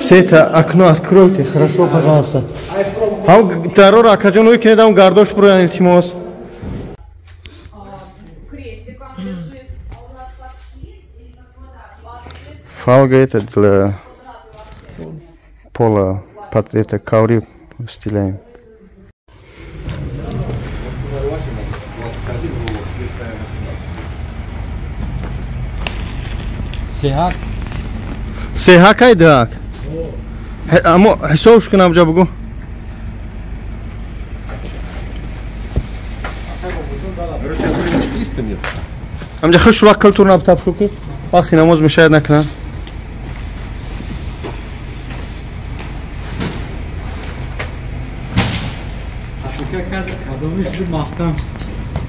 Все это окно откройте, хорошо, пожалуйста. Ҳам дарора акаҷон ӯй кинед, ҳам гардош буроян, илтимос. Крестиком лежит, а у нас под шлиц или как квадрат? 26 Фольга это для пола, под это ковры стеляем. Сеҳак. Сеҳакай дак. Аммо ҳисобш кунам ҷа бугу. Короче, я думаю, 300 метров. Амҷа хуш вақт культур набтаб ку. Вақти намоз мешояд накунанд. Африка кадомиш ду маҳкам.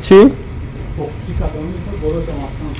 Чӣ? Покуши кадомиш ду болото маҳкам.